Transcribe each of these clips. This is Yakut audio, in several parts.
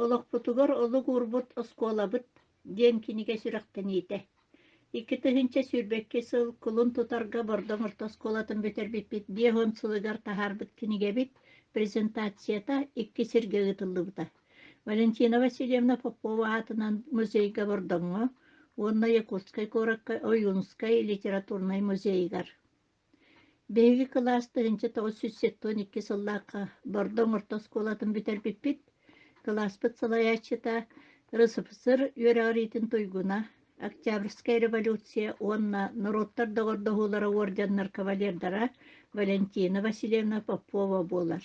Олохпутугар олук уурбут оскуолабыт диэн кинигэ сүрэхтэниитэ. 2022 сыл кулун тутарга Бордоҥ орто оскуолатын бүтэрбиппит 50 сылыгар таһаарбыт кинигэбит презентацията икки сиргэ ыытыллыбыта. Валентина Васильевна Попова аатынан музейга Бордоҥҥо уонна Якутскай куоракка Ойуунскай литературнай музейыгар. Биһиги кылаас 1972 сыллаахха Бордоҥ орто оскуолатын бүтэрбиппит. Кылааспыт салайааччыта РСФСР үөрэҕириитин туйгуна, Октябрьскай революция уонна норуоттар доҕордоһуулара уордьаннар кавалердара Валентина Васильевна Попова буолар.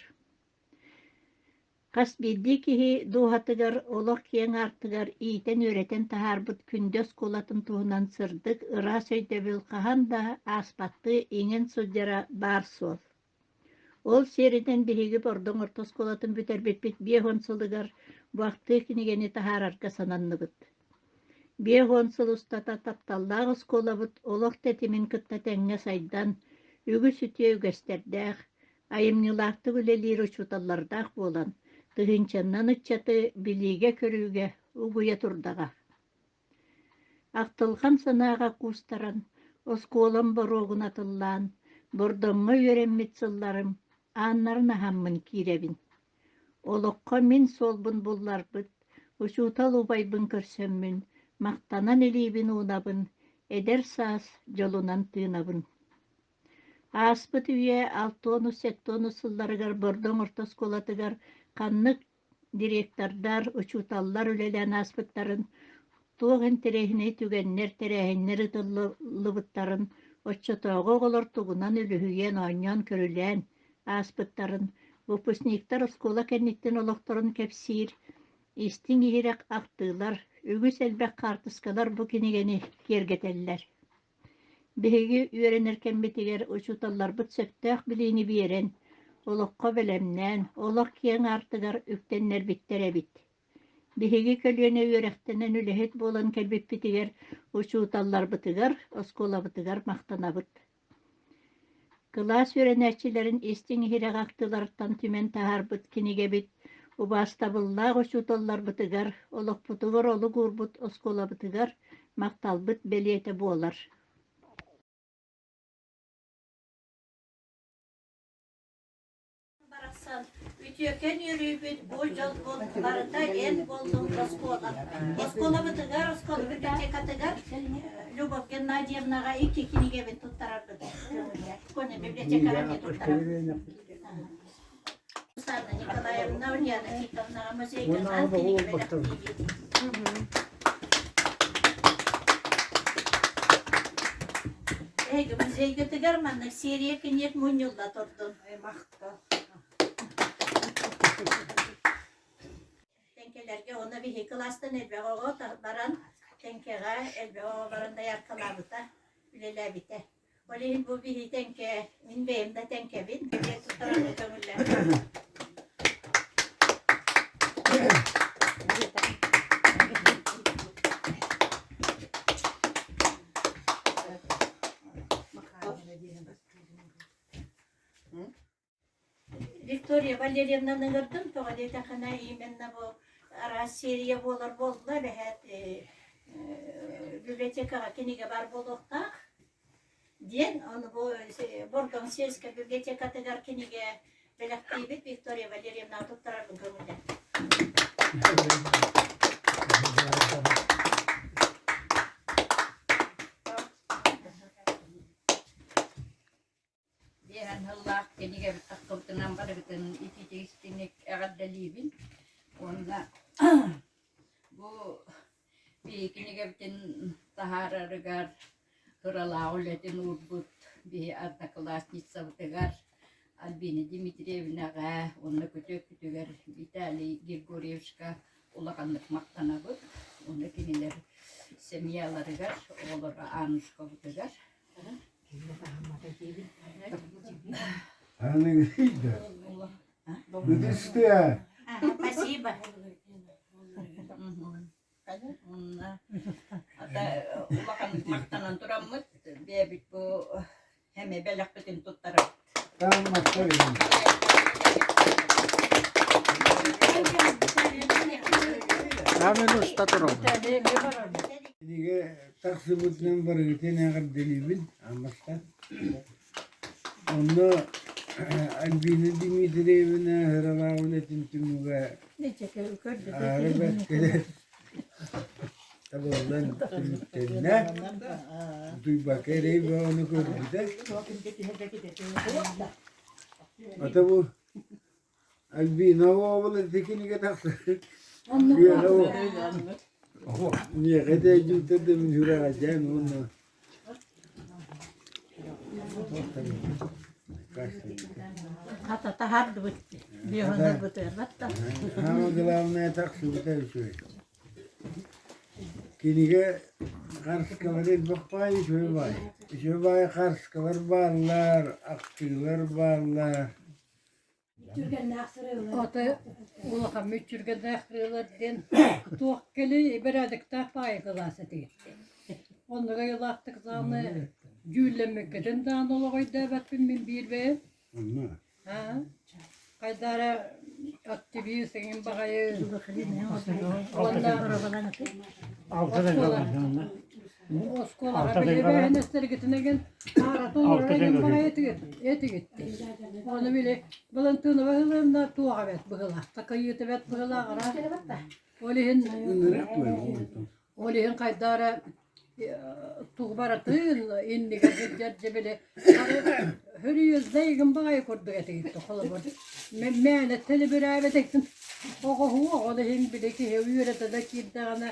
Хас биирдии киһи дууһатыгар, олох киэҥ аартыгар иитэн-үөрэтэн таһаарбыт күндү оскуолатын туһунан сырдык, ыраас өйдөбүл хаһан да ааспаттыы иҥэн сылдьара баар суол. Ол сиэринэн биһиги Бордоҥ орто оскуолатын бүтэрбиппит 50 сылыгар бу ахтыы кинигэни таһаарарга сананныбыт. 50 сыл устата тапталлаах оскуолабыт олох тэтимин кытта тэҥҥэ сайдан, үгүс үтүө үгэстэрдээх, Айымньылаахтык үлэлиир учууталлардаах буолан, тыһыынчаннан ыччаты билиигэ-көрүүгэ угуйа турдаҕа. Ахтылҕан санааҕа куустаран, оскуолам боруогун атыллаан, Бордоҥҥо үөрэммит сылларым ааннарын аһаммын киирэбин. Олоххо мин суолбун булларбыт учуутал убайбын көрсөммүн, махтанан илиибин уунабын, эдэр саас дьолунан тыынабын. Ааспыт үйэ 60-70 сылларыгар Бордоҥ орто оскуолатыгар ханнык директордар, учууталлар үлэлээн ааспыттарын, туох интэриэһинэй түгэннэр, тэрээһиннэр ыытыллыбыттарын, оччотооҕу оҕолор тугунан үлүһүйэн, оонньоон-көрүлээн ааспыттарын, выпускниктар оскуола кэнниттэн олохторун кэпсиир истиҥ-иһирэх ахтыылар, үгүс элбэх хаартыскалар бу кинигэни киэргэтэллэр. Биһиги үөрэнэр кэммитигэр учууталларбыт сөптөөх билиини биэрэн, олоххо бэлэмнээн, олох киэҥ аартыгар үктэннэрбиттэр эбит. Биһиги көлүөнэ үөрэхтэнэн үлэһит буолан кэлбиппитигэр учууталларбытыгар, оскуолабытыгар махтанабыт. Кылаас үөрэнээччилэрин истиҥ-иһирэх ахтыыларыттан түмэн таһаарбыт кинигэбит убаастабыллаах учууталларбытыгар, олохпутугар олук уурбут оскуолабытыгар махталбыт бэлиэтэ буолар. Барахсан, үтүөкэн үөрүүбүт бу дьолбут барыта эн буоллуҥ оскуола. Оскуолабытыгар, оскуола библиотекатыгар Любовь Геннадьевнаҕа икки кинигэбин туттарарбыт. Школьная библиотекаҕа эмиэ туттарабыт. Сусанна Николаевна, Ульяна Титовнаҕа музейга кинигэ бэлэхтиибит. Эһиги музейгытыгар маннык серия книг мунньулла турдун. Тэҥкэлэргэ уонна биһиги кылаастан элбэх оҕо баран Тэҥкэҕэ элбэх оҕо баран дояркалаабыта, үлэлээбитэ. Ол иһин бу биһи Тэҥкэ, мин бэйэм да Тэҥкэбин, диэн туттарарга көҥүллээх. Виктория Валерьевнаны ыҥырдым, тоҕо диэтэххинэ именно бу араас серия буолар буолла эбэһээт библиотекаҕа кинигэ баар буолуохтаах диэн ону бу Бордоҥ сельскэй библиотекатыгар кинигэ бэлэхтиибит Виктория Валерьевнаҕа туттарарбын көҥүллэттим. Биэһэн сыллаах кинигэбит тахсыбытынан барыгытын итиитик-истиҥник эҕэрдэлиибин уонна бу биһи кинигэбитин таһаарарыгар сыралаах үлэтин уурбут биһи одноклассницабытыгар Альбина Дмитриевнаҕа уонна күтүөппүтүгэр Виталий Григорьевичка улаханнык махтанабыт уонна кинилэр семьяларыгар, оҕолоро Анушкабытыгар Спасибо. Улахан махтанан тураммыт бэйэбит бу эмэ бэлэхпитин туттарабыт. Саамай уста турабын. Кинигэ тахсыбытынан барыгытын эҕэрдэлиибин Амматтан. Онно Альбина Дмитриевна Һыралаах үлэтин түмүгэ аара бэркэлэр табыллан түмүктэннэ. Утуйбакка эрэй бөҕөнү көрбүтэ. Ата бу Альбина оҕобун ити кинигэ тахсар. Миэхэ дэйдьиттэр да мин сүрэҕэлдьээн уонна Хата таһаардыбыт биоһонорбутуйарбат да. Самое главное тахсыбыта үчүгэй. Кинигэ харыскалар элбэх баай үчүгэй баай. Үчүгэй баай харыскалар бааллар, ахтыылар бааллар. Аты улахан мүччүргэннээх ырыалар диэн туох кэлий бэрээдэктээх баайы кылаас этигит. Оннук айылаахтык даҕаны дьүүллэммиккитин даҕаны олох өйдөөбөппүн мин биир бэйэм. Аа, хайда эрэ активист эҥин баҕайы уонна оскуола Оскуолаҕа билиэбээһинэстэргитин эгин аарата олорор эҥин баҕайы этигит этигит Ону били Балантынова ылыанна туоҕа бэт быһыылаах, такайыыта бэт быһыылаах араас. Ол иһин ол иһин хайда эрэ тугу барытын иннигэр сылдьар дьэ били хөрүйүөздай игин баҕайы курдук этигит холобур мээнэ тэлибирээбэтигин оҕоһуу ол иһин били киһи үөрэтэ да киирдэҕинэ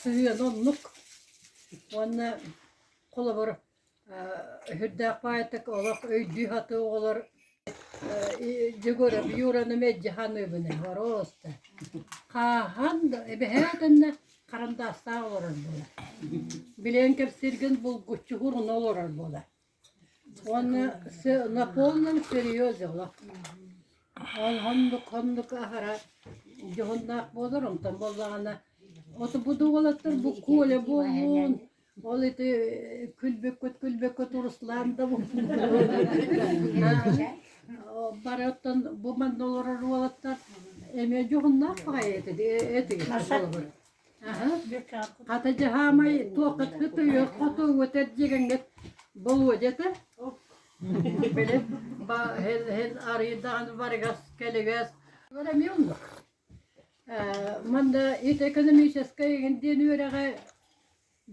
сыһыана оннук Уонна холобур сүрдээх баайтык олох өйдүү сатыы оҕолор Егоров Юраны мэлдьи саныыбын просто хааһан да эбэһээтэннэ харандаастаах олорор буолар. Билэн кэпсииргин булгуччу хуруна олорор буолар. Уонна на полном серьезе олох. Ол оннук оннук аһара дьоһуннаах буолар, онтон буоллаҕына Ото бу да уолаттар бу Коля буоллун, ол ити күлбүккүт күлбүккүт Руслан да буоллун. Бары оттон бу манна олорор уолаттар эмиэ дьоһуннаах баҕайы этигит холобур. Хата дьаһаамай туоххут хытыйы хоту өтөр дьигэҥҥит Болуодьа этэ. Били һин арыйдаҕын барыгас кэлигэс. Эмиэ оннук. Манна ит экономическай эҥин диэн үөрэҕи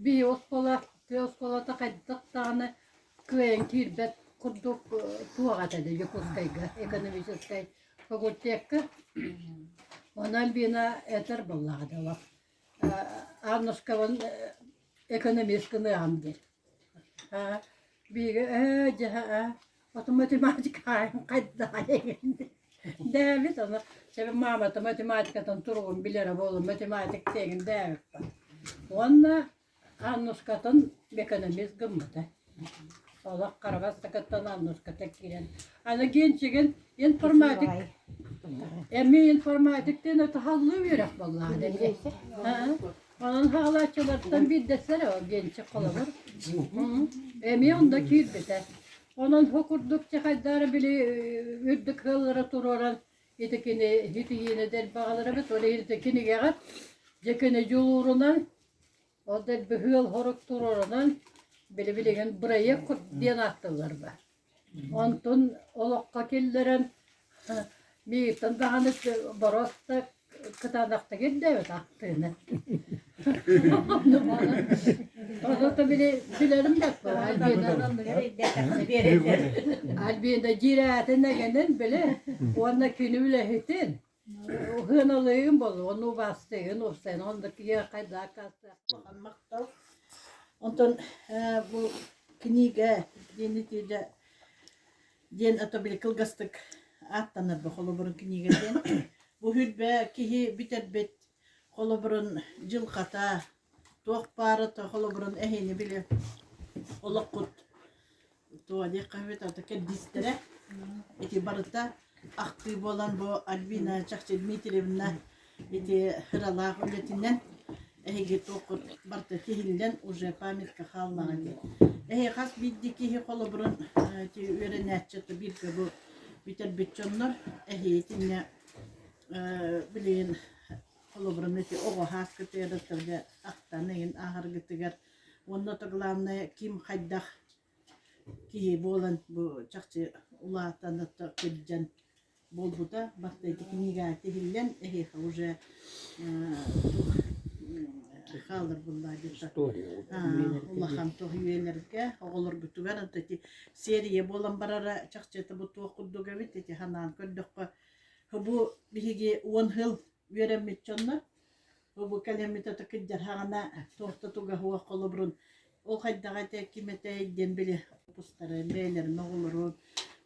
биһи оскуола, тыа оскуолата хайдах даҕаны кыайан киирбэт курдук туох этэ Дьокуускайга экономическай факультекка. Онон Альбина этэр буоллаҕа дылы Аннушкабын экономист гыныаҕым диир. Биһиги ээ дьэ ээ ото математика хайдах Дээбит ону себеп маамата математикатын туругун билэрэ буолан математик диэгин дээбиппин. Уонна Аннушкатын экономист гыммыта. Олох хара бастакыттан Аннушката киирэн. Аны Генчигин информатик эмиэ информатик диэн ытаһаллыы үөрэх буоллаҕа эмиэ. Онон хаалааччылартан биирдэстэрэ ол Генчик холобур. Эмиэ онно киирбитэ. Онон бу курдук чахайдаары били үрдүк ыаллара туруоран ити кини итийиини дэлбэҕэлэрэ эбит, ол иһин ити кинигэҕэ дьэ кини дьулуурунан, ол дэлби ыал хорук туруорунан били билигин бырайыак диэн ааттыыллар ба. Онтун олоххо киллэрэн миигиттэн даҕаны боруоста кытаанахтык ирдээбит ахтыыны. Ону били билэрим да Альбина Альбина дьирээтин эгэнин били уонна кини үлэһитин ыһыаналыйын болу ону убаастыйын уопсайын онно киһи хайдах Махтал. Онтон бу книга диэн итиидэ диэн ото били кылгастык ааттанар бу холобурун книга диэн. Бу хүрбэ киһи бүтэрбит холобурун дьылҕата туох баарата холобурун эһини били олоххут туох диэххэ эбит ата кэрдиистэрэ ити барыта ахтыы буолан бу Альбина Чахчы Дмитриевна ити ыралаах үлэтинэн эһиги туоххут барыта тиһиллэн уже памятка хааллаҕа дии. Эһи хас биирдии киһи холобурун ити үөрэнээччи бииргэ бу бүтэрбит дьоннор эһи итиннэ билигин. Холобурун ити оҕо һааскытыгар ытырга ахтан эҥин ааһаргытыгар уонна то главное ким хайдах киһи буолан бу чахчы улаатан ото кырдьан буолбута барыта ити кинигэҕэ тиһиллэн эһиэхэ уже туох хаалар буоллаа где-то улахан туох үйэлэргэ оҕолоргутугар ото ити серия буолан барара чахчыта бу туох курдук эбит ити ханаан көрдөххө бу биһиги уон сыл үөрэммит дьоннор бу кэлэммит ото кырдьарһаҕына туох да туга суох холобурун ол хайдах этэ ким этэй диэн били выпустары бэйэлэрин оҕолорун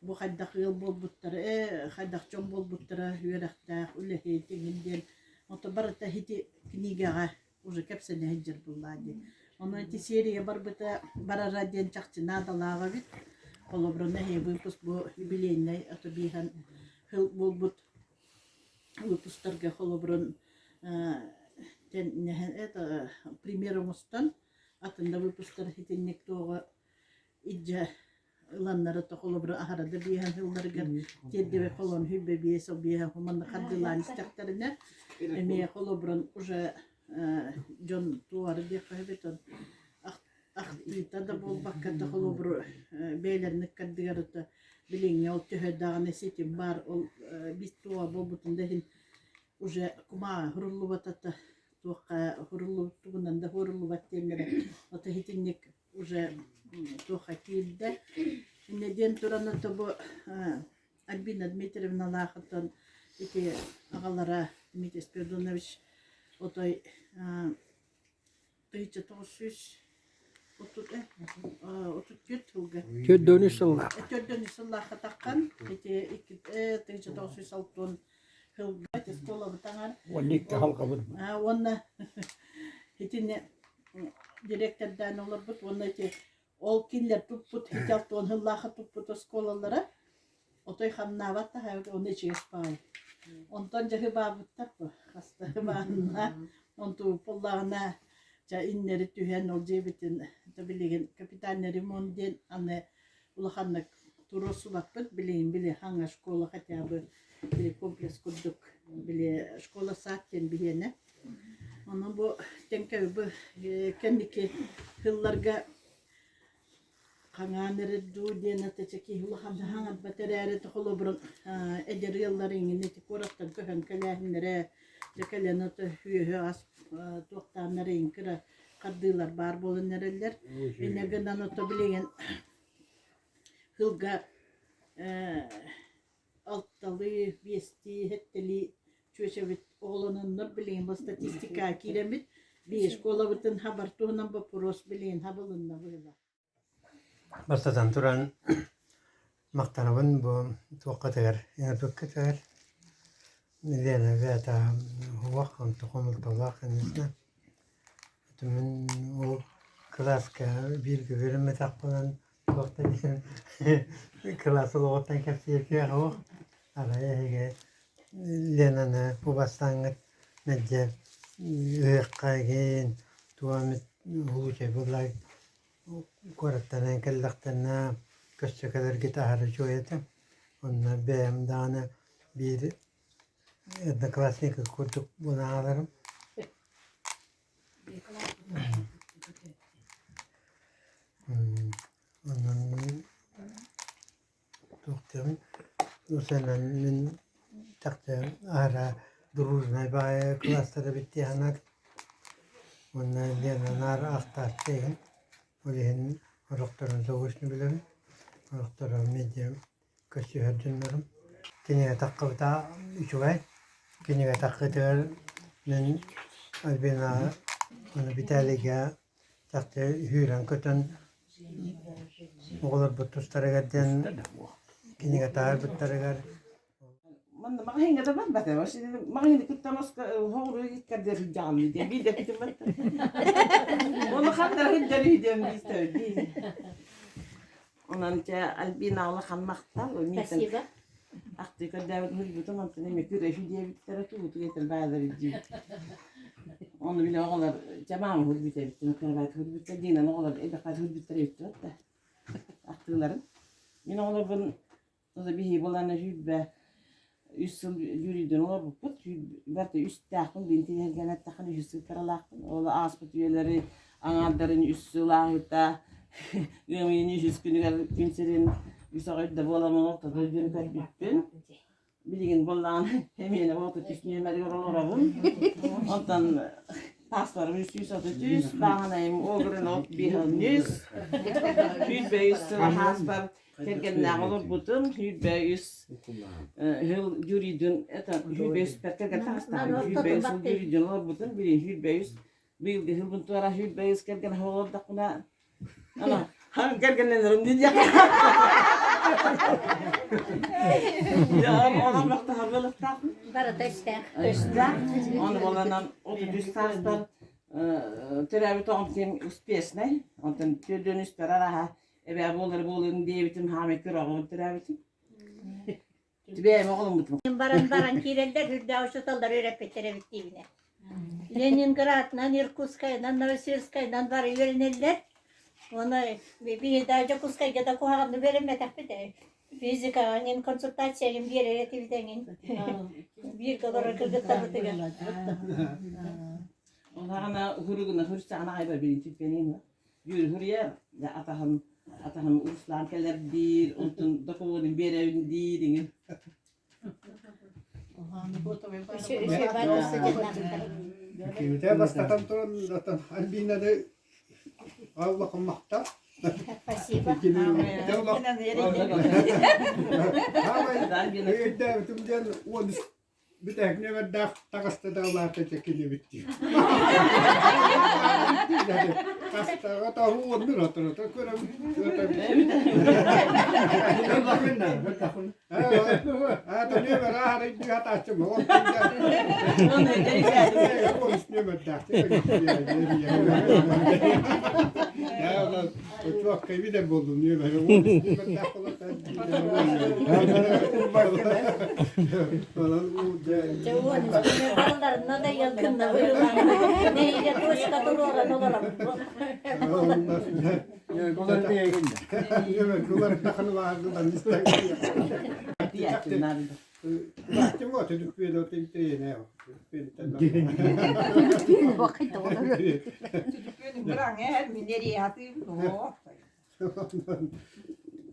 бу хайдах ыал буолбуттара ээ хайдах дьон буолбуттара үөрэхтээх үлэһит иҥин диэн ото барыта ити книгэҕэ уже кэпсэнэ сылдьар буоллаа дии. Онон ити серия барбыта барара диэн чахчы наадалаах эбит. Холобурун эһиги выпуск бу юбилейнай ото бииһэн сыл буолбут выпусктарга холобурун это пример оҥостон атын да выпусктар итинник туоҕа илдьэ ыланнара то холобура аһара да биэһэн сылларыгар тиэрдибэ холон хүббэ биэс ол биэһэн хуманна хардылаан истэхтэринэ эмиэ холобурун уже дьон туары диэххэ сөбүт ахтыыта да буолбакка да холобур бэйэлэрин ыккардыгар билиҥҥи ол төһө даҕаны ситим баар ол бис туоҕа буолбутун да иһин уже кумааҕы суруллубатата туохха суруллубут тугунан да суоруллубат диэннэрэ ото итинник уже туохха киирдэ иннэ диэн туран ото бу Альбина Дмитриевналаах оттон ити аҕалара Дмитрий Спиридонович отой 1934 сылга Төрдөнүс сыллаах. Төрдөнүс сыллаахха таххан ити 1960 сылга ити школабыт аҥар Уонна икки халҕабыт. Уонна итини директордаан олорбут уонна ити ол кинилэр туппут ити алтуон сыллаахха туппут оскуолалара отой хамнаабат таһаабыт уонна ичигэс баҕайы. Онтон дьэ баабыттар бу хаста баанна онту буоллаҕына дьэ иннэри түһэн ол дьиэбитин билигин капитальный ремонт диэн аны улаханнык туруорсубаппыт билигин били хаҥа школа хотя бы били комплекс курдук били школа сад диэн биһиэнэ. Онон бу тэҥкэ бу кэнники сылларга Хаҥаан эрэр дуу диэн ата киһи улахан хаҥарбат эрээри холобурун эдэр ыаллар иҥин ити куораттан көһөн кэлээһиннэрэ дьэ кэлэн ото үөһү ас туохтааннар иҥ кыра хардыылар баар буолан эрэллэр. Инньэ гынан ото билигин сылга алталыы, биэстии, сэттэлии чүөчэбит оҕолононнор билигин бу статистикаҕа киирэммит биир школабытын хабар туһунан боппуруос билигин хабылынна быһыылаах. Бастатан туран, махтанабын бу туоххатыгар, ыҥырбыккытыгар. Лена бэйэтэ уох, онто хомолтолоох иннинэ. Мин ол кылааска бииргэ үөрэммэтэх буолан туох да диэн кылаас олоҕуттан кэпсиир кыах суох. Арай эһиги Ленаны убастааҥҥыт мэлдьи ыһыахха игин туох эмит улуучай буоллар Куораттан кэллэхтэринэ көссө кэлэргит аһара үчүгэй этэ. Онно бэйэм даҕаны биир одноклассник курдук буолан Онон туох диэҕин усанан мин чахчы аһара дружнай баҕайы кылаастар эбит дии санаатым. Уонна Лена наар ахтааччы игин. Ол иһин орохторун соҕус билэбин. Орохторо медиа көрсүһэр дьоннорум. Кинигэ таххыбыта үчүгэй. Кинигэ таххытыгар мин Альбина уонна Виталийга чахчы үһүүрэн-көтөн оҕолорбут тустарыгар диэн кинигэ таһаарбыттарыгар Манна маҕаһыыҥҥа да барбата. Маҕаһыыны кытта маска хоҕуру иккэрдэр сылдьаҕын диэн биирдэ эппитим барта. Оны ханна сылдьар үһү диэн биистэ Онон чэ Альбина улахан махтал. Спасибо. Ахтыы көрдөөбүт муйбутум онтон эмиэ күрэ үһү диэбиттэрэ тугутуг этэр баалар диибит. Ону били оҕолор чэ маама хурбут эбиттин кырабаат хурбуттар диинэн оҕолор элбэхпат хурбуттар эбиттибэт да ахтыыларын. Мин оҕолорбун биһи булан сүүрбэ Үс сыл дьүрүйдэн олорбуппут. Бэрт үстээхпин, бинтиһэргэн эттэххинэ үһүс сыыппаралаахпын. Ол ааспыт үйэлэри аҥаардарын үс сыл ааһыыта ыам ыйын үһүс күнүгэр күн сирин үс аҕа үрдэ буоламмын ортото дьүрү көрбүппүн. Билигин буоллаҕына эмиэнэ 33 нүөмэригэр олоробун. Онтон паспорым 333, бааһынайым уогурун от биһоннүс. 105 сыл хааспар кэргэннээх олорбутум. 105 жыл дьүрүйдүн это 105 кэргэн таҕыстаҕым. 105 сыл дьүрүйдүн олорбутум. Билигин 105 быйылгы сылбын туора 105 кэргэн олордохпуна Ана, хан кэргэннэнэрим дии Онон махтаһар Барыта өстөөх. Өстөөх. Оны боланан 33 саастар төрөөбүт оҕом ким успешный. Онтон төрдүөн үстэр араха эбээ буолар буолун диэбитим хаамай кыр оҕобун төрөөбүтүм. Түбэйэм оҕоломмутум. Баран баран киирэллэр, үрдээх учууталлар үөрэппиттэр эбит диибинэ. Ленинградынан, Иркутскайынан, Новосибирскайынан бары үөрэнэллэр. Уонна биһиги да Дьокуускайга да куһаҕаннык үөрэммэтэхпит ээ. Физикаҕа эҥин консультация эҥин биэрэр этибит эҥин. Бииргэ олорор кыргыттарбытыгар. Улаҕана уһуругуна хурсаҕана айба бирин түппэнин. Дьүрүһүрүйэр, атаһым атаһым Руслан кэлэр диир, онтун докумуонун биэрэбин диир иҥин. Киһитэ бастатан туран Альбинаны Аллахым махтал. Спасибо. Өйдөөбүтүм диэн уон Бүтэһик нүөмэрдээх таҕыста да улаата килибит дии. Тастаҕа тоһу уоннур отурата көрөм. Аата нүөмэр ааһарайдыы хатааччым. Нүөмэрдээх. Очуокка виден болдум нүөмэр.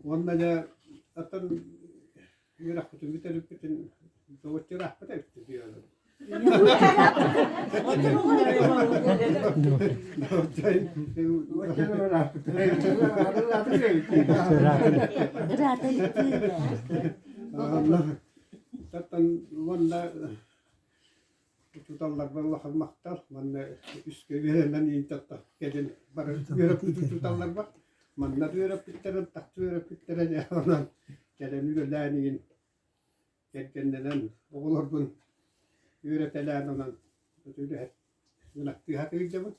Уонна дьэ оттон үөрэхпитин бүтэриппитин добуччураахпыт эбит диэн. Оттон уонна учууталларбар улахан махтал. Манна үскэ үөрэнэн иинтатта кэлин бары үөрэппит учууталларбар манна үөрэппиттэрин, тахсы үөрэппиттэрэ дьэ онон кэлэн үлэлээн иин кэргэннэнэн оҕолорбун үөрэтэлээн онон үлэһит ынахтыы сатыылдьабын.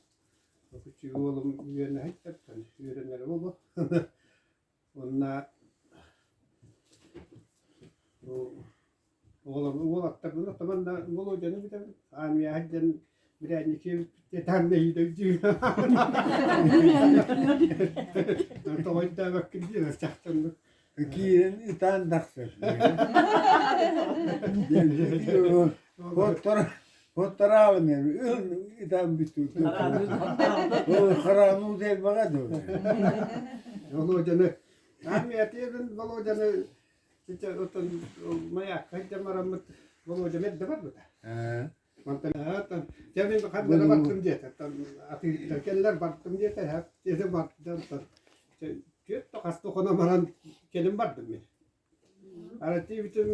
Күчүк уолум үөрэнэ сылдьар, үөрэнэрэ буолуо. Уонна оҕолорбун уолаттарбын оттомон да Володяны бүтэбин. Армияҕа сылдьан бирээнньикиэбиппит таһым нэһиилэ өйдүүр. Тоҕо өйдөөбөккүн диэн чахчыннык. Киирэн ытаан тахсар. Хоттораалым ытаан бүттү. Хараануу делбаҕа дуо. Володяны армиятыгын Володяны отон маякка бараммыт Володя эрдэ барбыта. Мантан дьэ мин ханна бардым диэтэ атыыттар кэллэр бардым диэтэ диэтэ бардым түөрт хас да хоно баран кэлин бардым мин Арати бүтүн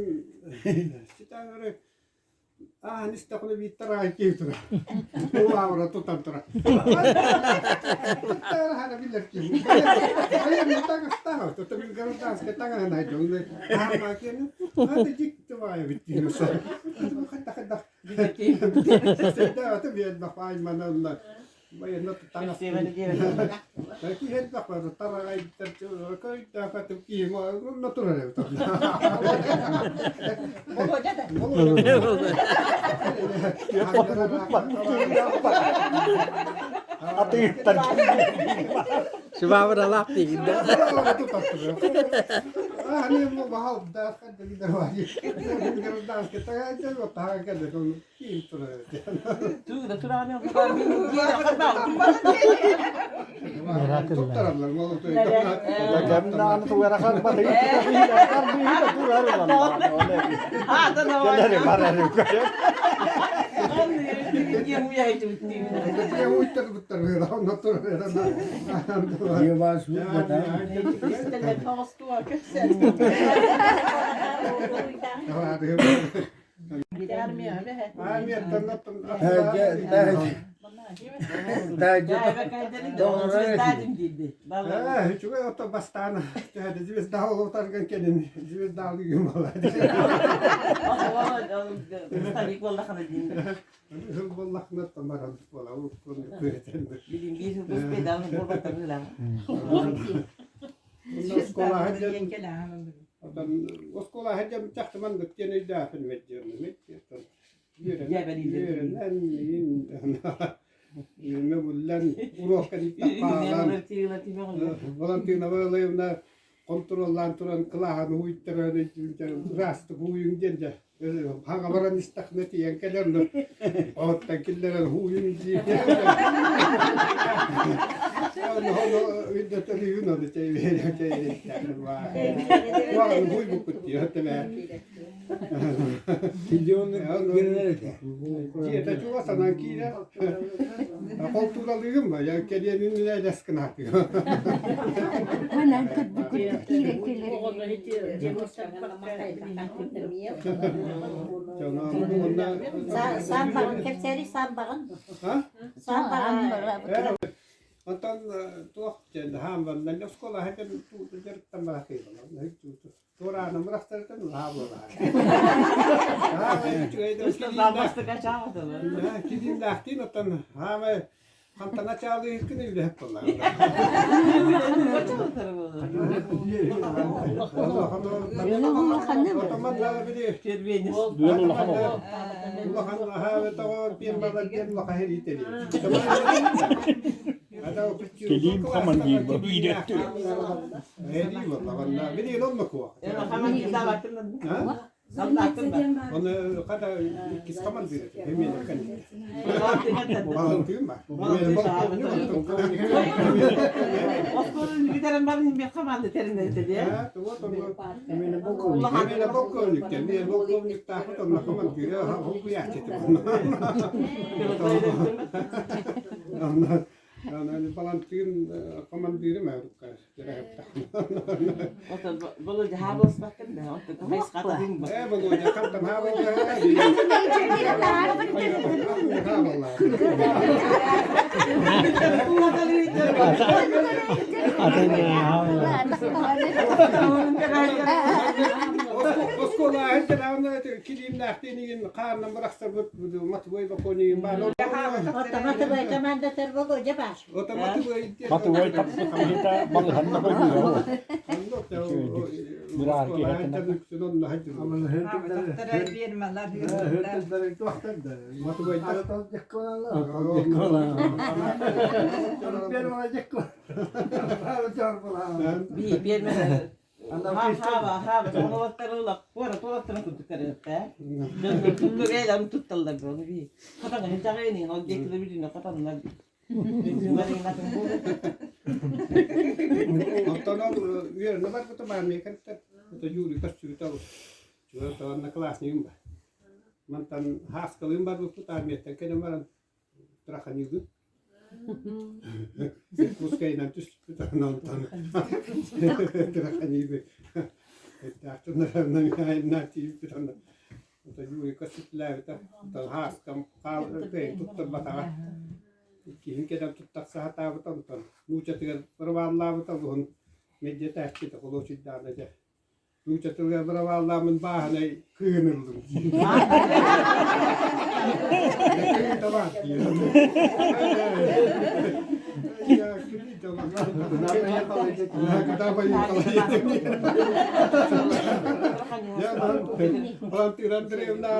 ситаары ааһан истэххинэ бииттэр аай киһи турар. Улаабыра тутан турар. Туттара биллэр киһи. Айан таҥастаах, тута мин гражданскай таҥаһын айдым. Аарма киэнэ, ата дьикти баайа бүттүүнү хайдах Сэрдээҕэтэ биэрбэх аймананна Байанна таҥас Киһи элбэх бары тараҕайдар көйдөөхөтүм киһи онно турар эбит Володя да. Атыыттар. Сыбаабыралаах тиийдэ. Тугу да турааны Үчүгэй ото бастаан түһэдэ звезда олутарган кэлин звездалыгым буолла. Ыл буоллахына тамаран буола Оскуола сылдьан чахчы маннык диэн өйдөөхпүн үөрэнэн мөҕүллэн уруокка хаалан Валентина Валерьевна хонтуруоллаан туран кылааһын уһуйтаран ыраастык уһуйуҥ диэн дьэ хаҥа баран истэххинэ тиийэн кэлэр оттон киллэрэн уһуйуҥ диир өйдөтөрүүн ону уһуйбуккут дии Дьиэтэ чугас анан киирэр. Холтууралыыгым ба, я кэлиэнин элэс гынаатыгым. Манан кырдык курдук киирэн кэлэр. Саамбаҕын кэпсээри саамбаҕын. Саамбаҕын. Онтон туох диэн хаамбанна оскуола хэтэн дьарыктан барахыйбалар. Туорааны бырахтарытын лаа буолаар. Кидииннээхтиин оттон хаамай хантана чаалыыккын үлэһит буоллаҕа. Улахан Кэлиим хамандыыр биирэтти. Оны хата иккис командир Балантыын командирым Оскуола килиимнээхтиин хааннан бырахсарбыт матыбай боконигин баар. Матыбай командатар Володя баар. Матыбай таппыт киһитэ балыһанна көдүүрэ. Быраар киһитэ. Оттон ол үөрэнэ барбытым армия кэнниттэн Юрий көрсүбүтэ ол чугас классныйым бар. Мантан Һааскалыын барбыппыт армияттан кэлэн баран Траханилы. Иркутскайынан түспүт онтон Траханилы. Эттээх онно Юрий көрсүтүлээбитэ. Онтон Һааскам туттарбатаҕа. Иккиһин кэлэн туттарса сатаабыта, онтон нууччатыгар бырабааллаабыта, уһун медиатээччитэ холуочуйдаана дьэ. Нууччатыгар бырабааллааммын бааһынай кыыһын ыллым. Валентина Андреевна,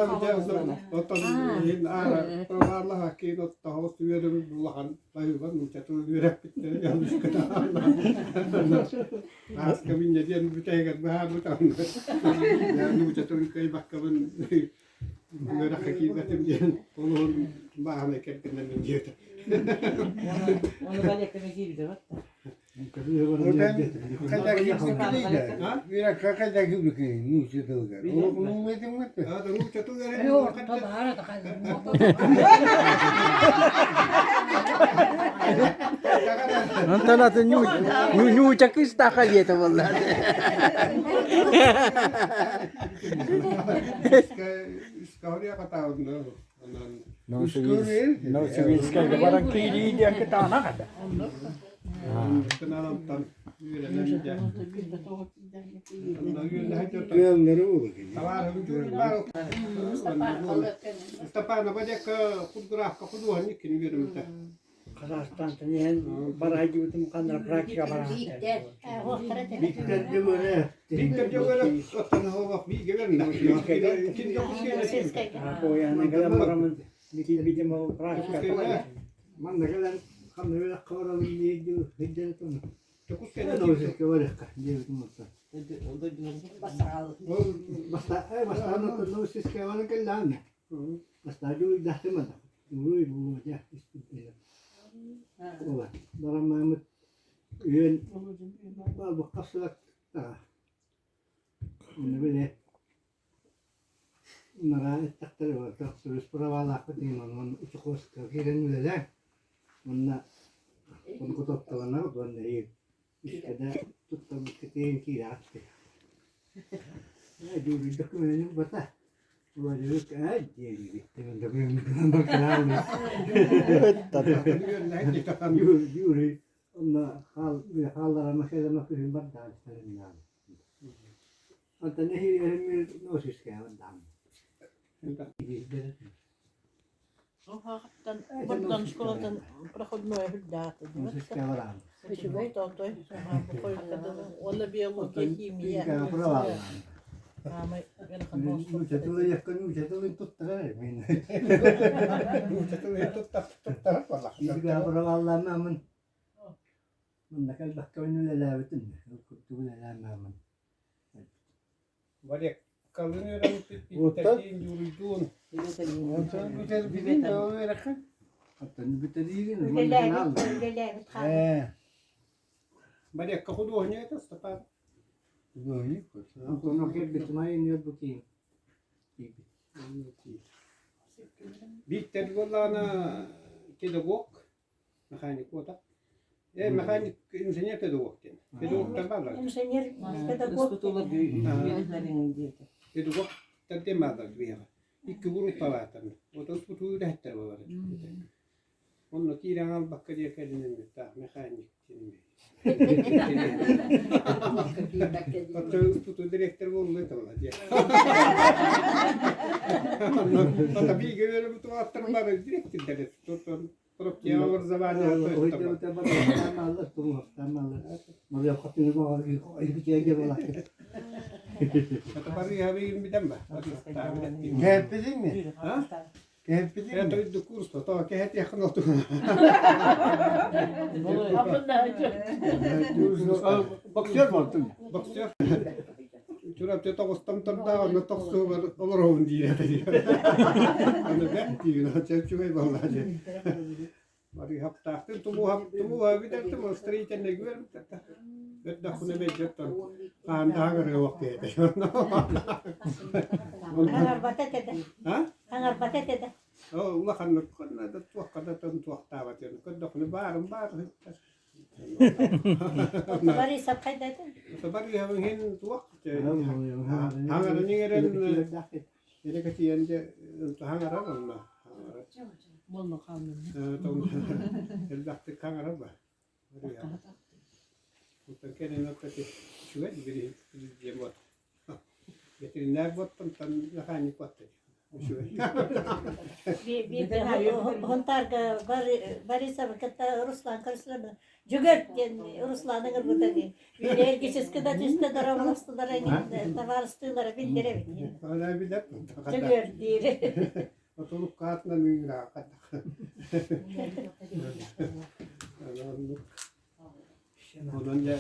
оттон иһин аара правалаах киин оттоһоҕус үөрүм улахан байылбан нууччатын үөрэппиттэрэ Ааска минньэ диэн бүтэһигэр быһаарбыт нууччатын кыайбаккабын үөрэххэ киирбэтим диэн олуһун бааһынай кэргэннэммин диэтэ. Оны балекка киирбитэ батта. Онтон атын ньууча кыыстаах диэтэ буолла. Новосибирскайга баран киирии диэн кытаанах этэ. Казахстантан иһэн барайдыбытым ханна практика бараан. Практика. Манна кэлэн ханна үөрэххэ барабын диир сылдьар этим. Новосибирскайга барыахха диэбитим оттон. Бастаан оттон Новосибирскайга баран кэллэҕим. Бастаан дьулуйдаахтым ата. Дьулуй буолуо дьэ испит Ола бараммаммыт үөн балбыкка сылат Онно били Мара эттэхтэрэ төхтүрүс правалаахпыт иһин онон учехозка киирэн үлэлээн уонна подготовкаланабыт уонна үскэдэ туттарбыкка тиийэн киирэҕит дьүүлүйдэ көмөнү бата Владимир ээ диэбит Юрий онно хаалларама кэлэмэ күһүн бардаан Онтон эһиги носискайаҕын Уһаахтан Бордон школатын проходной үрдээтэ. Үчүгэй тоотой уонна биология, химия. Манна кэлбэккэ үлэлээбитим, ол курдук үлэлээн Вареккалыын үөрэммиппит Бииктэрдиин, Юрийдуун. Үлэлээбит, үлэлээбит хаалбыт. Варекка худуоһунньук этэ Степан. Бииктэр буоллаҕына педагог Механик буота. Э, механик, инженер педагог диэн. Педагогтар бааллар. Инженер педагог. Педагог диэн бааллар биһиэхэ. Икки группалаатар. Вот тутуу үлэһиттэр буолар. Онно киирэн албакка диэ кэлинэммиттаах механик диэн. Оттон тутуу директор буолла этэ диэ. Ата биигэ үөрэммит улааттар бары директордэр тутун Боксер буолтун. Боксер. Чурапчы тоҕустан турдаах, онно тохсуһугар олоробун диир этэ. Аны бэрт диир, чэпчүгэй буолла дии. Барыһаптаахтын тумууһап тумууһа бүтэртим, строительнай үөрбүттэр. Өрдөххүнэ бэйдьэттэн хаан даһаҥарыа уох киһи Хаҥарбата этэ да. Хаҥарбата этэ да. Улаханнык туохха да туохтаабат көрдөххүнэ баарым баар Борисов хайдата? Борисов иһин туох хаҥарын иҥэрэн эрэ кэтиэн дьэ хаҥарар онно Болно хаалмын. Элбэхтик хаҥарар ба. Кэлин үчүгэй диэн вот. Ветеринар буоттан механик буотта. Үчүгэй. Хонтаарга Борисовы кытта Руслан көрсүлэр. Жүгөр диэн Русланы ыҥырбыта дии. Эргичискэ да түстэ дорооболостулар эҥин табаарыстыылара биллэр эбит. Жүгөр диир. Отулуккаатынан ыҥыраахат. Онон дьэ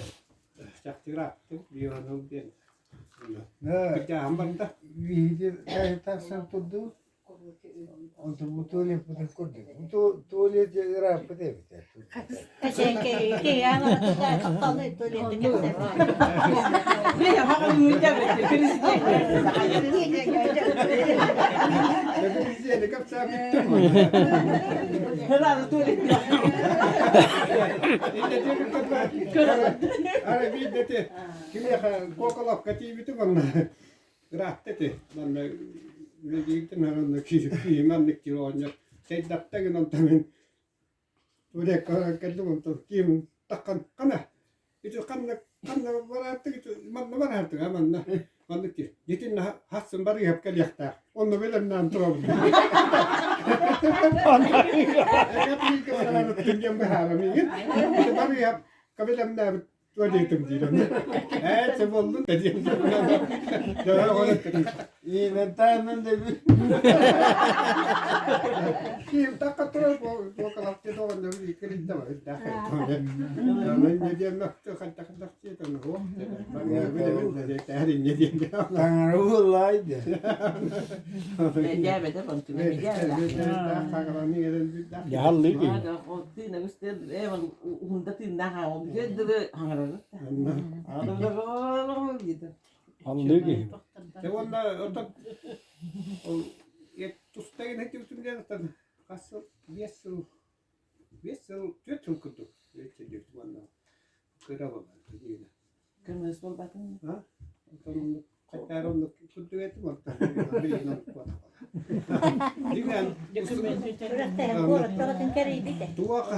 чахчырааттык биоаныл диэн кырдьааһын барда. Биһиги тахсан турдубут. Онтон бу туалеппытын көрдүк. Бу туалет ырааппыт эбит. Кимиэхэ Коколовка тиийбитим онно ыраатта ити манна үлэлииртэн онно киһи маннык киһи оҕонньор чэйдапта гынан онтон мин кэллим онтон киим таххан хана ити ханна ханна барааттык ити манна барааттык а манна маннык ки дитин хассын барыһап кэлиэхтээх онно бэлэмнээн турабын диэн быһаарам игин барыһап кабелемнээбит Туалетым диир онно. Ээ, чэ буоллун да диэн. Иинэн да Киим такка турар буокалахты тоҕонно иккиринде бар Таҥара буоллаайда. Дьаһаллыы киһи. Аллыы киһи. Уонна отон ол тустайын этибитим хас сыл 5 сыл 5 сыл 4 сыл курдук уонна кыра буолла Кыргыз буолбатын. Хаттаар оннук курдук этим онтон Күрэхтэһэн куорат бөҕөтүн кэрийбитэ. Туох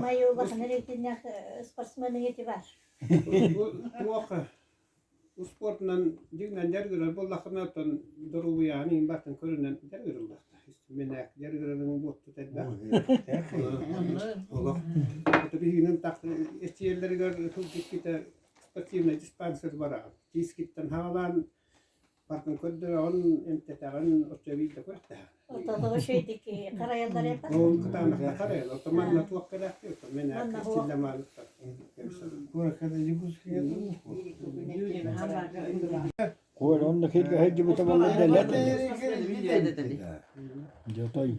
Майы улахан рейтиннээх спортсмен ити бар. Туох успуортунан дьиҥнэн дьарыгырар буоллаххына оттон доруобуйаҕын иһин бартын көрүнэн дьарыгырыллахта. Менээк дьарыгырарыҥ буоттут элбэх. Олох. Биһигинэн так эчийэллэригэр сылдьыккыта спортивный диспансер бараҕын. Тиискиттэн хаалаан бартын көрдөрөҕүн, эмтэтэҕин, оччо биирдэ күрэхтэһэҕин. Отолоҕу шөйдүк харайаллар эбит. Ол кытаанахта харайаллар. Оттон манна туох кэлээхтий? Оттон менээк силлэмаалыттар. Куоракка Якутскайга Коля онно киргэ сылдьыбыта буолла дэлэ Дьэ той.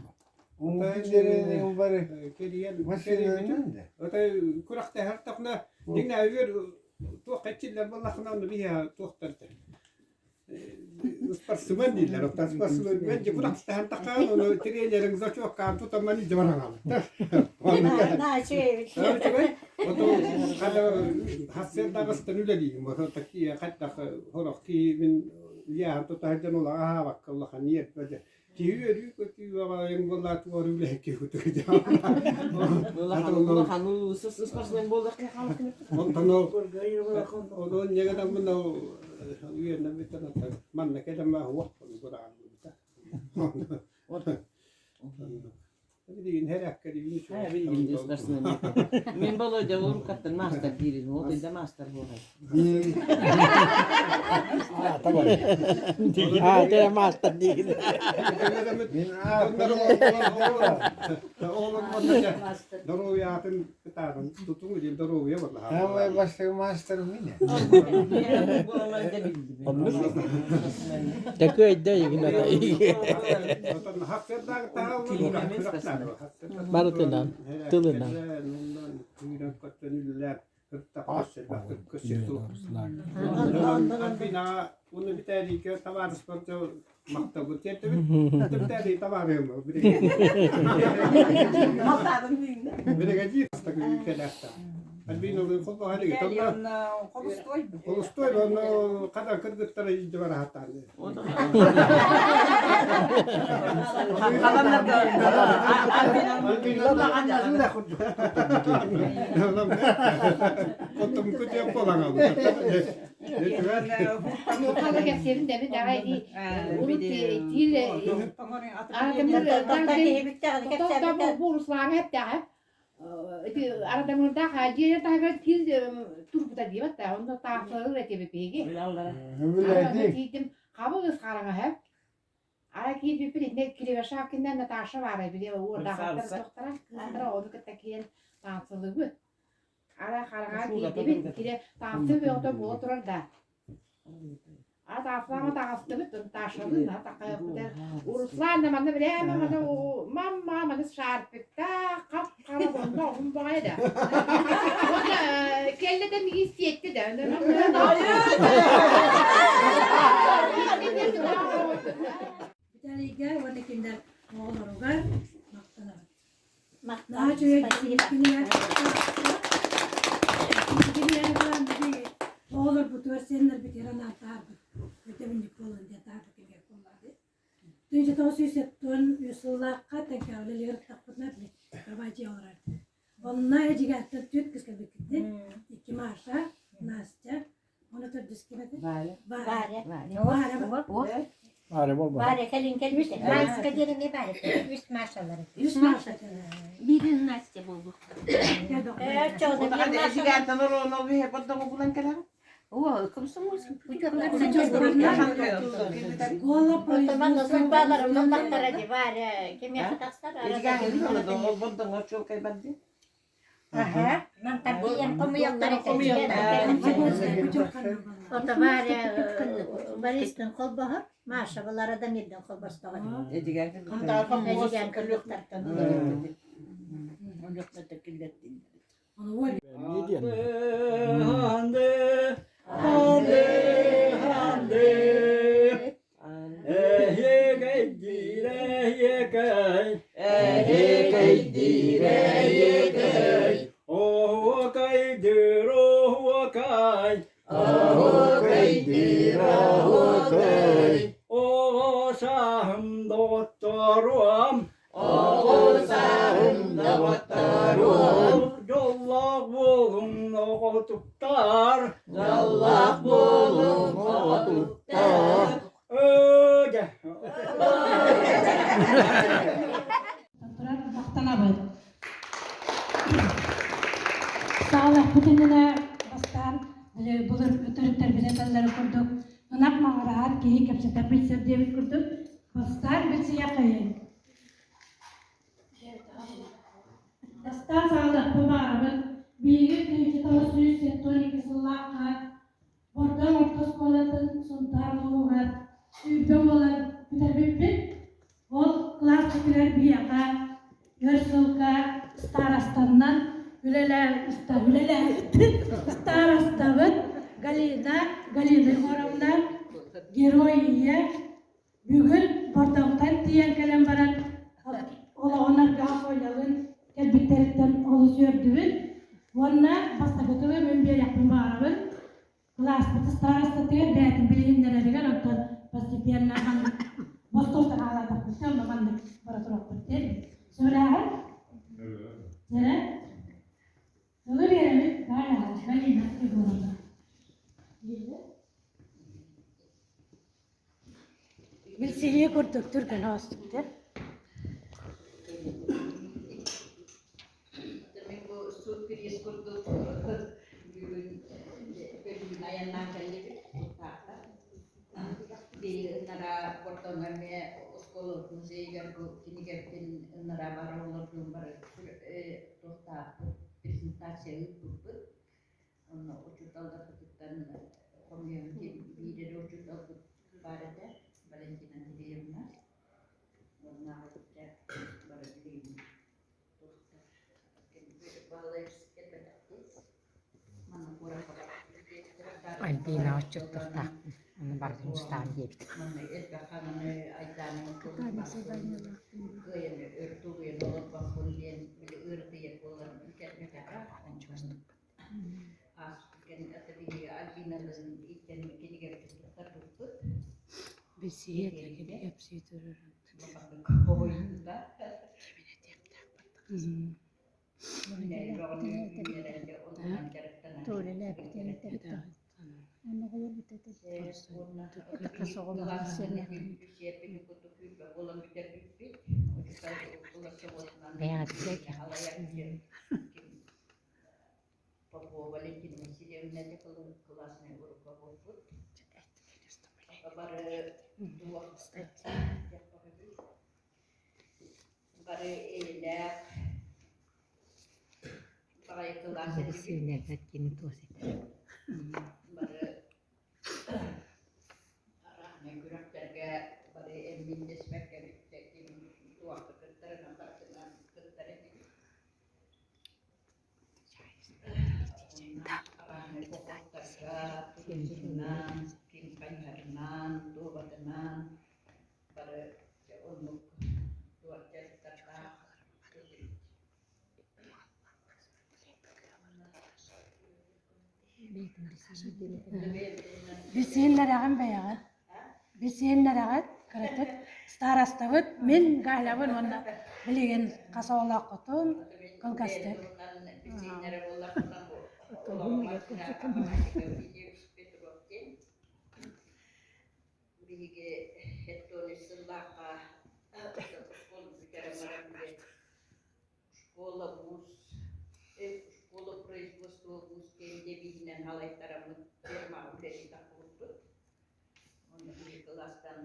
Отой күрэхтэһэр тахна дьиҥнэ үөр туох хаччиллэр буоллахына онно биһиэхэ туохтар спортсмен дииллэр оттон спортсмен мен күрэхтэһэн тахаан ону тренериҥ зачёккаан тутамман илдьэ бараҥалыттар Хассыардаҕыстан үлэлиигин такие хайдах сорох киһи мин ыйааһын тута сылдьан улаҕа аһаабакка улахан ньиэрбэ киһи үөрүү көтүү баҕайын буоллаат уору үлэһит киһи кутук Онтон ол онон ньэгэнэммин ол үөрэнэммиттэн манна кэлэн уох бураан Билигин һэрээккэ Мин Володя уруккаттан маастар диирим, ол да маастар буолар. Аа, маастар диигин. Доруобуйатын кытаатын тутуҥ диэн доруобуйа буолла. Самый бастакы маастар мине. Такой да игната. Барытынан, тылынан. Уну битээлике табаарыспар мактабы тиэртэбит. Битээлий табаарыым. Биригэдьиир. Биригэдьиир. Альбиналыын холбоһо илик. Онно холустуой онно хадан кыргыттара илдьэ бараһаттаан. Оттон күтүө болаҥа. Кэпсиэбин дэбит аҕай урут тиир бу Руслаҥа эптэҕэ ити арадамырдаах дьиэ таһыгар тиир турбута диэбэт да онно таахталар этибипиги тиийдим хабы хараҥаһа Ара киирбиппит итиннэ Кривошапкинна Наташа баара били уордаахаттар тохтара кыыстара ону кытта киирэн таансылыыбыт. Ара хараҥа киирдибит кире таансы бөҕөтө буола турар да. Ара таансылаама таҕыстыбыт Наташалыын таххайыппытар Руслан да манна билээмэ мана мамма маны шарпиктаах хап-хара онно оһун баҕайы да. Уонна кэллэ да миигин сиэтти да. Виталийга уонна кинилэр оҕолоругар махтанабыт. Наһаа үчүгэй күнүгэр оҕолорбутугар сиэннэрбитигэр анаан таһаарбыт өйдөбүнньүк буолан диэн таһаарбыт кинигэ буоллаҕа. 1973 сыллаахха Тэҥкэҕэ үлэлиир аттахпытына били Кабадьи олорор. Онно эдьигээттэр түөрт кыыс кэлбиккитин, икки Маша, Настя, уонна төрдүс ким этэ? Варя. Варя. Варя. Варя. Варя болбо. Варя кэлин кэлбит. Маска диэн эмиэ баар этэ. Үс Машалар. Үс Маша. Биирин Настя буолбут. Эдьигээттэн ороон ол биһэ бордоҕу булан кэлэҕин? О, комсомольский Школа Манна судьбаларым ыллахтара ди Варя кимиэхэ тахсар? Эдьигээҥ ол бордоҥо чуолкай барды. Аха, мантан тиийэн хомуйаллар этэ. Ото Варя Бористын холбоһор, Маша булара да мирден холбостоҕо. Эдьигээн Эдьигээн көлүөхтартан. Дьоллоох буолуҥ оҕотуктар Дьоллоох буолуҥ оҕотуктар Өөдэ Туран махтанабыт. Саалахпыт иннинэ бастаан били былыр өтөрүттэрбит этэллэрин курдук ынах маҥыраһар киһи кэпсэтэр билсэр диэбит курдук бастаан билсийэххэйиҥ. Бастаан саҕалыахпын баҕарабын. Биһиги 1972 сыллаахха Бордоҥ орто оскуолатын Сунтаар улууһугар 20 буолан бүтэрбиппит. Ол кылааспытыгар биһиэхэ өр сылга старостаннан үлэлээбит старостабыт Галина Галина Егоровна Герой Ийэ Бүгүн Бордоҥтон тиийэн кэлэн баран олоҕун аргаһа Колялыын кэлбиттэриттэн олус үөрдүбүт уонна бастакы тылы мин биэриэхпин баҕарабын. Кылааспыт старостатыгар бэйэтин билиһиннэрэригэр онтон постепенно маннык бостуоктан хаалаатахпыт онно маннык бара туруохпут диэн. Сөбүлээҕин? Дьэ, тылы биэрэбит Галя Галина Егоровна. Билсиһии курдук түргэн оҕустук дии. Мин бу сюрприз курдук бүгүн бөлүүн айаннаан кэллибит Таатта. Ынара Бортоҥҥо эмиэ оскуола музейыгар бу кинигэбитин ынара бары олордуун бары туохтаахпыт презентация ыыппыппыт. Онно учууталларбытыттан хомуйан биир эрэ учууталбыт баар этэ, Валентина Андреевна. Уоннааҕы бары билигин туохтар Манна куоракка Альбина отчуттуохтаахпын, ону барытын устаан диэбит. Манна элбэх хаҥаны айдаанын кыайан өр тулуйан олорбоппун диэн били ыарытыйар буолан кэлбэтэҕэ. Билсиһиэ этэ кини кэпсии турар. Попова Валентина Васильевна классный руководитель. Бары бары эйэлээх баҕайы кылаас Сүүнэрбэт кини туос этэр. Бары араанай күрэхтэргэ бары эмминнэспэккэ ким туохха кыттарынан барытынан кыттар этибит. Ким хайыһарынан, дуобатынан бары оннук дьарыктардаах этибит. Билсиһиннэрэҕин бэйэҕин. Билсиһиннэрэҕит кыратык старостабыт мин Галябын уонна билигин хас оҕолооххутун кылгастык. Биһиги хеттони сыллаахха оскуола бүтэрэн баран школа вуз школа производства вуз диэн девиһинэн салайтараммыт фермаҕа үлэлии тахсыбыппыт. Онно биир кылаастан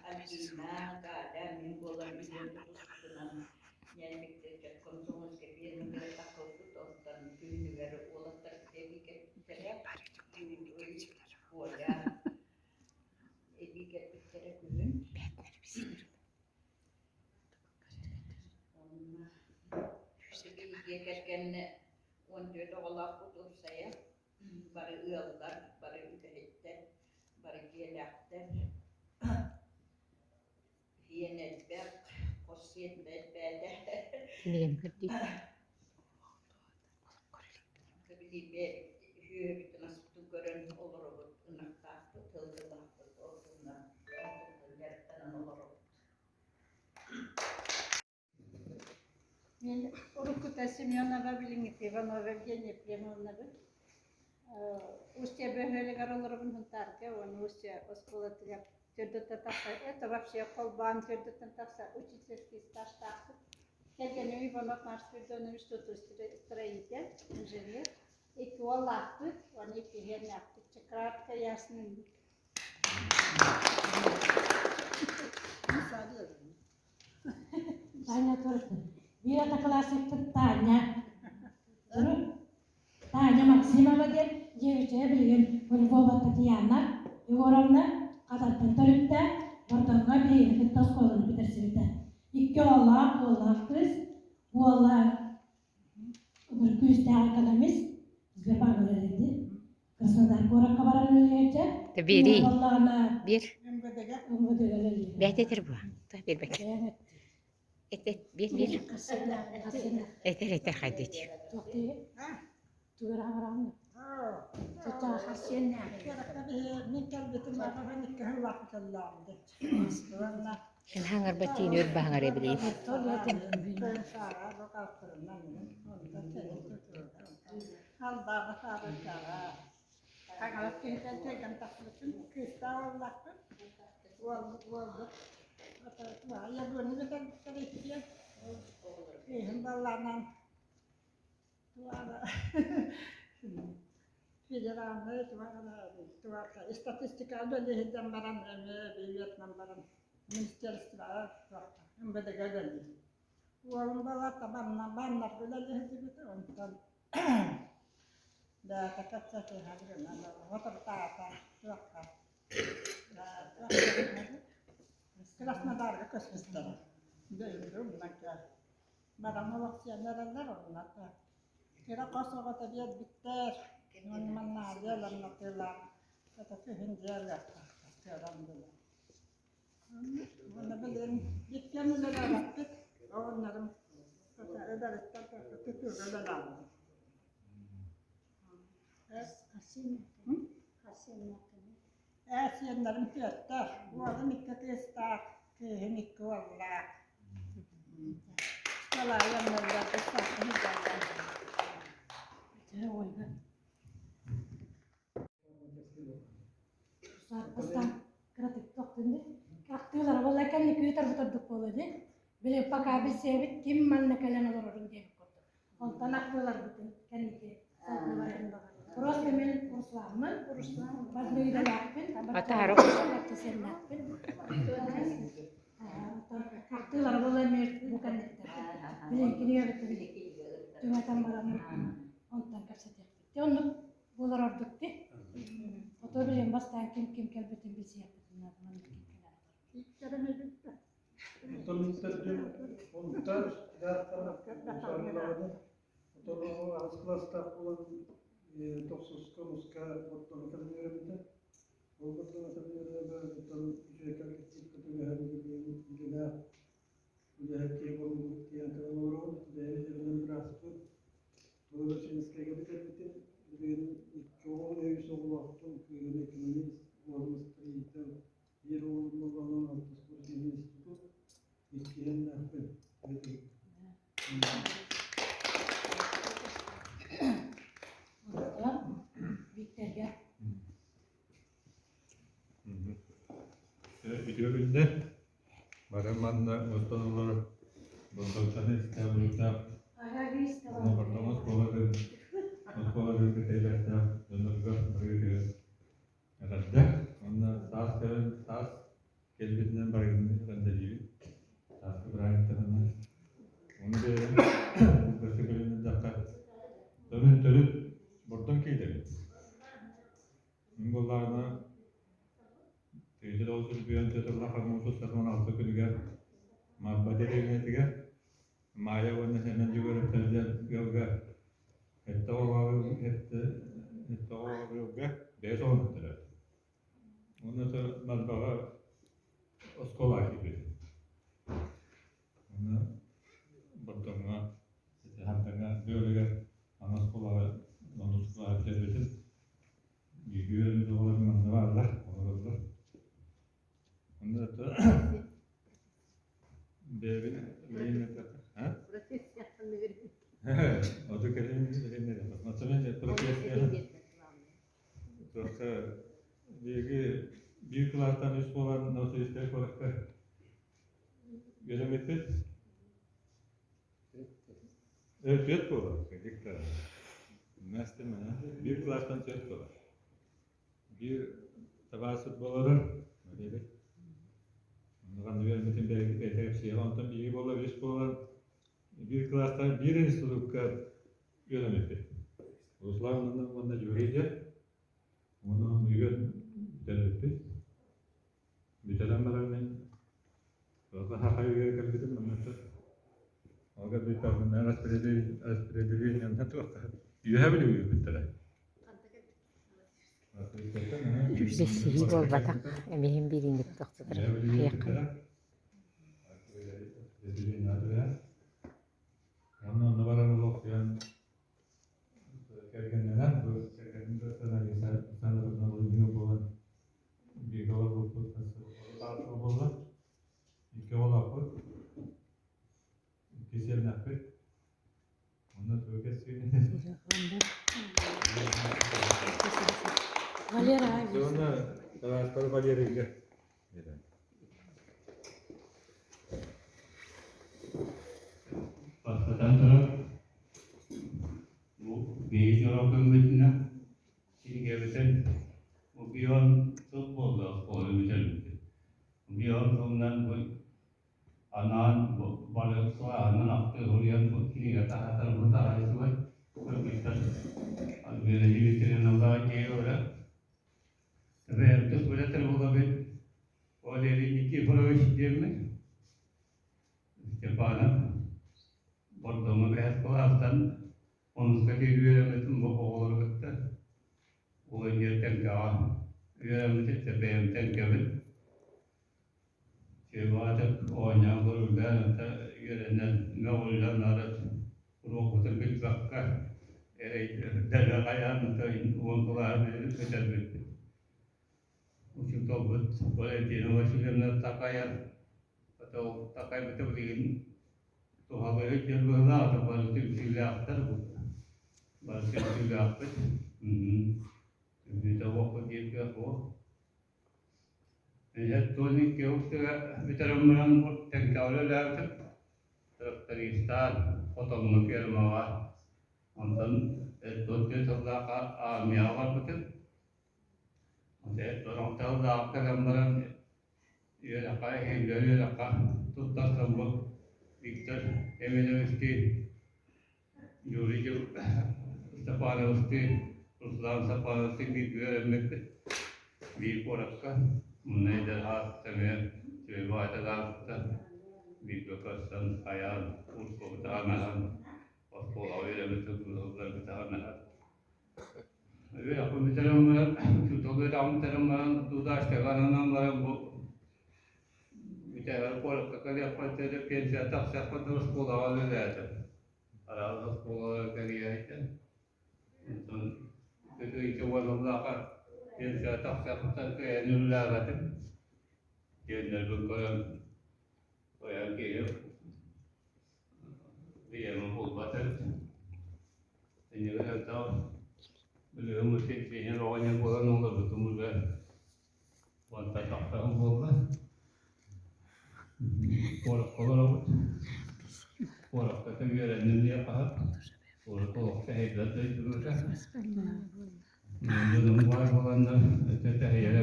Альбина, Галя, мин буолан үһүөн тутуспутунан ньээбиктэргэ комсомольскай фермаҕа тахсыбыппыт. Онтон күһүнүгэр уолаттар эбии кэлбиттэрэ. Коля эбии кэлбиттэрэ күһүн. Онно дьиэ кэргэн 14 оҕолоохпут уопсайа бары ыаллар, бары үлэһиттэр, бары дьиэлээхтэр. Сиэн элбэх, хос сиэн да элбээтэ. Кинигэни көрдүү. Билиибэ үһүөбүтүн аспытын көрөн олоробут, ынахтаахпыт, сылгылаахпыт, ол туһунан дьарыктанан олоробут. Мин уруккута Семенова билиҥҥити Иванова Евгения Ефремовнабын. Устье бөһүөлэгэр олоробун Сунтаарга уонна Устье оскуолатыгар төрдүттэн тахса это вообще холбоон төрдүттэн тахса учительский стажтаахпыт. Кэргэним Иванов Марс Спиридонович строитель, инженер. Икки уоллаахпыт уонна икки иһиэннээхпит. Кратко ясно. Таня тур. Биир одноклассникпыт Таня. Таня Максимова диэн девичья билигин Львова Татьяна Егоровна Хатантан төрүттээх, Бордоҥҥо биһигини кытта оскуоланы бүтэрсибитэ. Икки оҕолоох, уоллаах кыыс. Уола күүстээх экономист, Сбербанк үлэлиирди. Краснодар куоракка баран үлэлиэччэ. Биэрий. Буоллаҕына Биэр. МВД-га үлэлиир. Бэйэтэ этэр буо. Биэрбэккэ. Эт эт биэр биэр. Этэр этэр хайдыч. Эн хаҥарбат тиин өр баһаҥар эбилиин. Федеральнай статистика үлэлиһинэн баран эмиэ билиэтинэн баран министерствоҕа МВД-га үлэлиир. Уолум балаата банна баннарга үлэлиһилибит онтон бэйэтэ кэпсэтиһэр гынан соторутааҕыта туохха Краснодарга көспүттэрэ. Дойду Баран олохсуйан эрэллэр онно кыра хос оҕото биэрбиттэр. Уонна манна дьыаланнатыылаах это күһүн дьыалыахтаахтар кыаран булан. Уонна билигин иккиэн үлэлээбэппит. Оҕонньорум эдэриттэн тутууга үлэлээбит. Ээ сиэннэрим түөртэр, уолум икки кыыстаах, кыыһым икки уоллаах. Николаевналар Ольга. Бастаан кыратык тохтунду. Ахтыылара буолла кэнники ыытарбыт буолуо дии. Били пока билсиэбит ким манна кэлэн олорорун диэбит курдук. Онтон ахтыыларбытын кэнники салгыыларын Просто мен Русланмын, Бадмыйдалаахпын, Баттасеннаахпын. Ахтыылара буолла эмиэ бу кэнниттэн. Билин кинигэбитин түҥэтэн бараммыт онтон кэпсэтиэхпит. Те оннук буолар ордук ти. Ото билин бастаан ким ким кэлбитин билсиэхпитин наада маннык ким кэлэн Онтар Отон аҕыс кылаастаах буолан тохсуска, онуска оттон кэлэн үөрэммитэ. Ол оттон кэлэн үөрэммитэ үчүгэй коллективка түбэһэн идэлээх үлэһит киһи буолбут диэн кэлэн олоробун. Бэйэм идэбинэн бырааспын. Новосибирскайга бүтэрбитим. Билигин икки оҕом, үс оҕолоохпун. Кыыһым экономист, уолум строитель. Биир уолум буоллаҕына алтыс курс институт. Иккиһиннээхпин. Онтон Викторга Үтүө күннэр. Бары манна мустан олорор болҕомтону истэ буруйдаах Бордоҥ оскуолатын оскуолатын кытайбаттаах дьоннорго барыгытыгар эҕэрдэ. Уонна саас кэлэн саас кэлбитинэн барыгытын эҕэрдэлиибит. Сааскы бырааһынньыктарынан. Ону бэйэм кылгастык билиннэрдэххэ, мин төрүт Бордоҥ киһитэбин. Мин буоллаҕына 1996 күнүгэр Марба дэриэбинэтигэр Маайа уонна Сэмэн Дьөгүөрэптэр диэн ыалга сэттэ оҕолоох ыалга бэйэ оҕону төрөөтүм. Уонна Марбаҕа оскуолаҕа киирбитим. Уонна Бордоҥҥо Хантаҥа бөөлүгэр аны оскуолаҕа онус кылааһы бүтэрбитим. Бииргэ үөрэммит оҕолорум манна бааллар, олороллор. Онно бэйэбин билигин а? Оту кэлин билиннэрим. Оттон профессия туохха биһиги биир кылаастан үс буолан Новосибирскай куоракка үөрэммиппит. Түөрт буолар, диктор. Настя биир кылаастан түөрт буолар. Биир табаасыт буолара, Валерий. Онно үөрэммитим бэйэтэ кэпсиэҕэ, онтон биһиги буолар үс буолан биир кылаастан биир институкка үөрэммиппит. Руслан уонна Юрий диэн. Уонна үгэн бүтэрбиппит. Бүтэрэн баран мин Саха үйэ кэлбитим манна Ол кэлбиттэрбинэ распределение туохха үөһэ билибиттэрэ. Билсиһии буолбатах, эмиһин бииринник тохтотор кыаххын. Онно онно баран олохсуйан кэргэннэнэн, бу кэргэним Александровна буолан бииргэ олорбуппут хас буолла. Икки оҕолоохпут, икки сиэннээхпит. Онно тугу кэпсиигин? Валера Уонна табаарыстары Валерийга Бастатан туран, бу биһиги дьоро көммүтүнэн Кинигэбитин убийон сыл буолла оскуоланы бүтэрбиппит. Убийон сылынан бу анаан бары сылааһынан ахтыы суруйан бу кинигэ таһаатарбыт аҕай үчүгэй. Кыргыттар Альбина Дмитриевналаах дьиэ Бэйэм билэтэр буолабын Валерий Никифорович диэммин. Степанов Бордоҥҥо бэһис кылаастан онуска диэри үөрэммитим бу оҕолору кытта Уланья Тэҥкэҕэ үөрэммитим бэйэм Тэҥкэбин Чебатов оонньоон көрүллээн үөрэнэн мөҕүллэн арыт уруокпутун билбэккэ эрэйдэрэ хайаан уон кылааһы бүтэрбиппит. Учууталбыт Валентина Васильевна такайар, такайбыта билигин туһалыы сылдьар быһыылаах, бары түмсүүлээхтэр бары түмсүүлээхпит. Түмсүүтэ буолбут дииргэ суох. Электроники бүтэрэн баран тэҥкэҕэ үлэлээбитим. Трактористаан, хотоҥҥо фермаҕа, онтон 44 сыллаахха армияҕа барбытым. Онтон сыллаахха кэлэн баран үөрэххэ, эһиилгэ үөрэххэ туттарсаммыт Виктор Емельяновичтыын, Юрий Степановичтыын, Руслан Степановичтыын бииргэ үөрэммиппит. Биир куоракка мунна эдэр саас эмиэ үчүгэй бииргэ көрсөн хайаан курскобутаан аһан оскуолаҕа үөрэммит сылларбытаан аһан үөрэхпин бүтэрэн баран учуутал үөрэҕин бүтэрэн баран дудашкаҕа ананан баран бу бүтэһэр куоракка кэлиэхпэр диэри пенсия тахсыахпар дылы оскуолаҕа үлэлээтим. Араас оскуолалары кэрийэ Онтон ытыйча уоннулаахха пенсия тахсыахпыттан кыайан үлэлээбэтим. Диэннэрбин көрөн кыайан киһи ийэм булбат эбит. Иннигэр элбэх билигин пенсионер оҕонньор буолан олорбутум уже уонтан тахсаҕым буолла. Куоракка олоробут. Куоракка үөрэнним диye хаһан. Куорат олохто эһэйбэт дойдурута. Дьонум баар буоланнар өтө тэһийэрэ.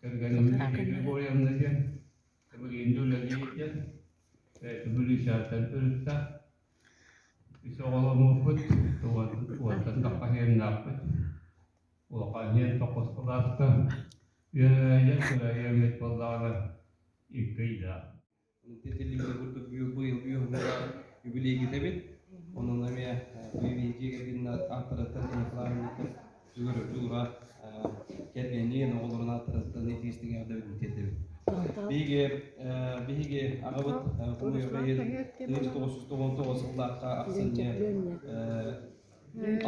Кэргэним Ирина Григорьевна диэн билигин да үлэлиир диэн Бүлүүсээттэн төрүттээх. Үс оҕоломмуппут, уонтан тахха иэннээхпит. Улахан иэн тоҕус кылааска үөрэнэр кыра буоллаҕына икки ыйдаах. Тэтиллибит курдук быйыл быйыл юбилейгитэбит. Онон эмиэ быйыл дьиэ кэргэнин ааттарыттан Николаевниттан Дьулура кэргэнин, оҕолорун ааттарыттан итиистиҥ эҕэрдэбитин тиэрдэбит. Биһиги биһиги аҕабыт хомуйуох иһин 1999 сыллаахха ахсынньы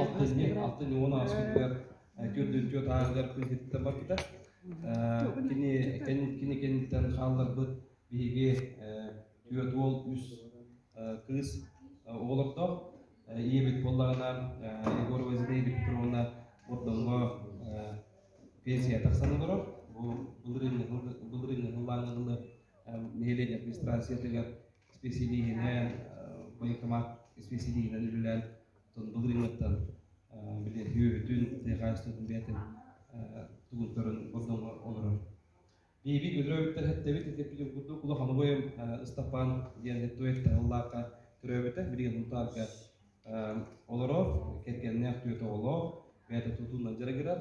алтынньы алтынньы уон аҕыс күнүгэр төрдүн түөрт ааһыгар күн сириттэн барбыта. Кини кини кэнниттэн хаалларбыт биһиги түөрт уол үс кыыс оҕолордоох. Ийэбит буоллаҕына Егорова Зинаида Петровна Бордоҥҥо пенсия тахсан олорор. Бу былырыыҥҥы былырыыҥҥы сыллааҥҥы дылы нэһилиэк администрациятыгар исписэлииһинэн, военкомат исписэлииһинэн үлэлээн, оттон былырыыҥҥыттан били үөһүтүн, тыа хаһаайыстыбатын бэйэтин тугун көрөн Бордоҥҥо олорор. Биһиги Көтөрөөбүттэр эттэбит, этиппитин курдук улахан убайым Ыстапаан диэн туэт тыллаахха төрөөбүтэ, билигин Сунтаарга олорор, кэргэннээх түөрт оҕолоох, бэйэтэ тутуунан дьарыгырар.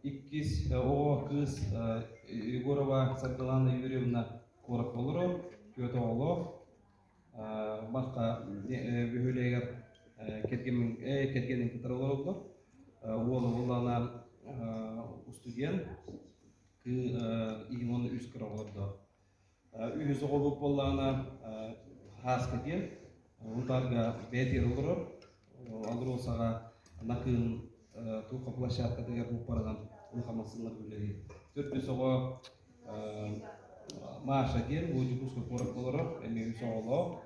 Иккис оҕо кыыс Егорова Саргылана Юрьевна куоракка олорор, түөрт оҕолоох, Марха бөһүөлэгэр кэргэнин кэргэнин кытары олороллор. Уола буоллаҕына устудьуон, кыы уонна үс кыра оҕолордоох. Үһүс оҕобут буоллаҕына Һааска диэн, Унтаарга бэйэтигэр олорор. Алроса-ҕа Накыын туохха площадкатыгар буппаранан улахан массыыналар үлэлиир. Төрдүс оҕо Маша диэн бу Дьокуускай куоракка олорор, эмиэ үс оҕолоох,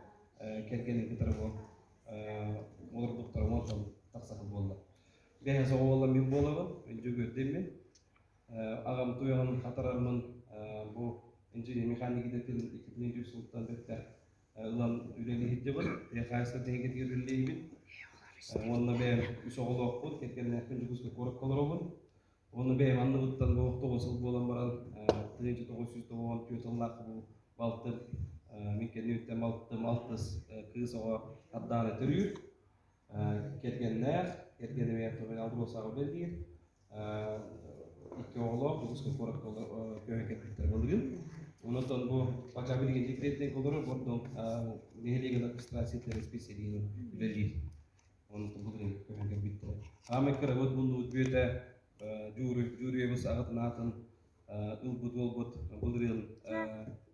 кэргэнин кытары бу олорбуттара уонтан тахса сыл буолла. Бэһис оҕо буолла мин буолабын, мин Дьөгүөрдэммин. Аҕам туйаҕын хатарармын бу инженер-механик идэтин 2003 сылтан бэттэх ылан үлэлии сылдьабын. Тыа хаһаайыстыбатын эйгэтигэр үлэлиибин. Уонна бэйэм үс оҕолоохпун, кэргэннээхпин Дьокуускай куоракка олоробун. Уонна бэйэм анныбыттан бу 9 сыл буолан баран, 1994 сыллаахха бу балтым, мин кэннибиттэн балтым алтыс кыыс оҕо Ардаана төрүүр. Кэргэннээх, кэргэним эмиэ Алросаҕа үлэлиир. Икки оҕолоох, Дьокуускай куоракка көһөн кэлбиттэр былырыын. Онон бу пока билигин декретнэй олорор, бордоҥ нэһилиэгин администрациятыгар исписэлииһинэн үлэлиир. Онон былырыын көһөн кэлбиттэрэ. Саамай кырабыт муннубут бүөтэ Дьууруйабыс аҕатын аатын ылбыт уолбут былырыын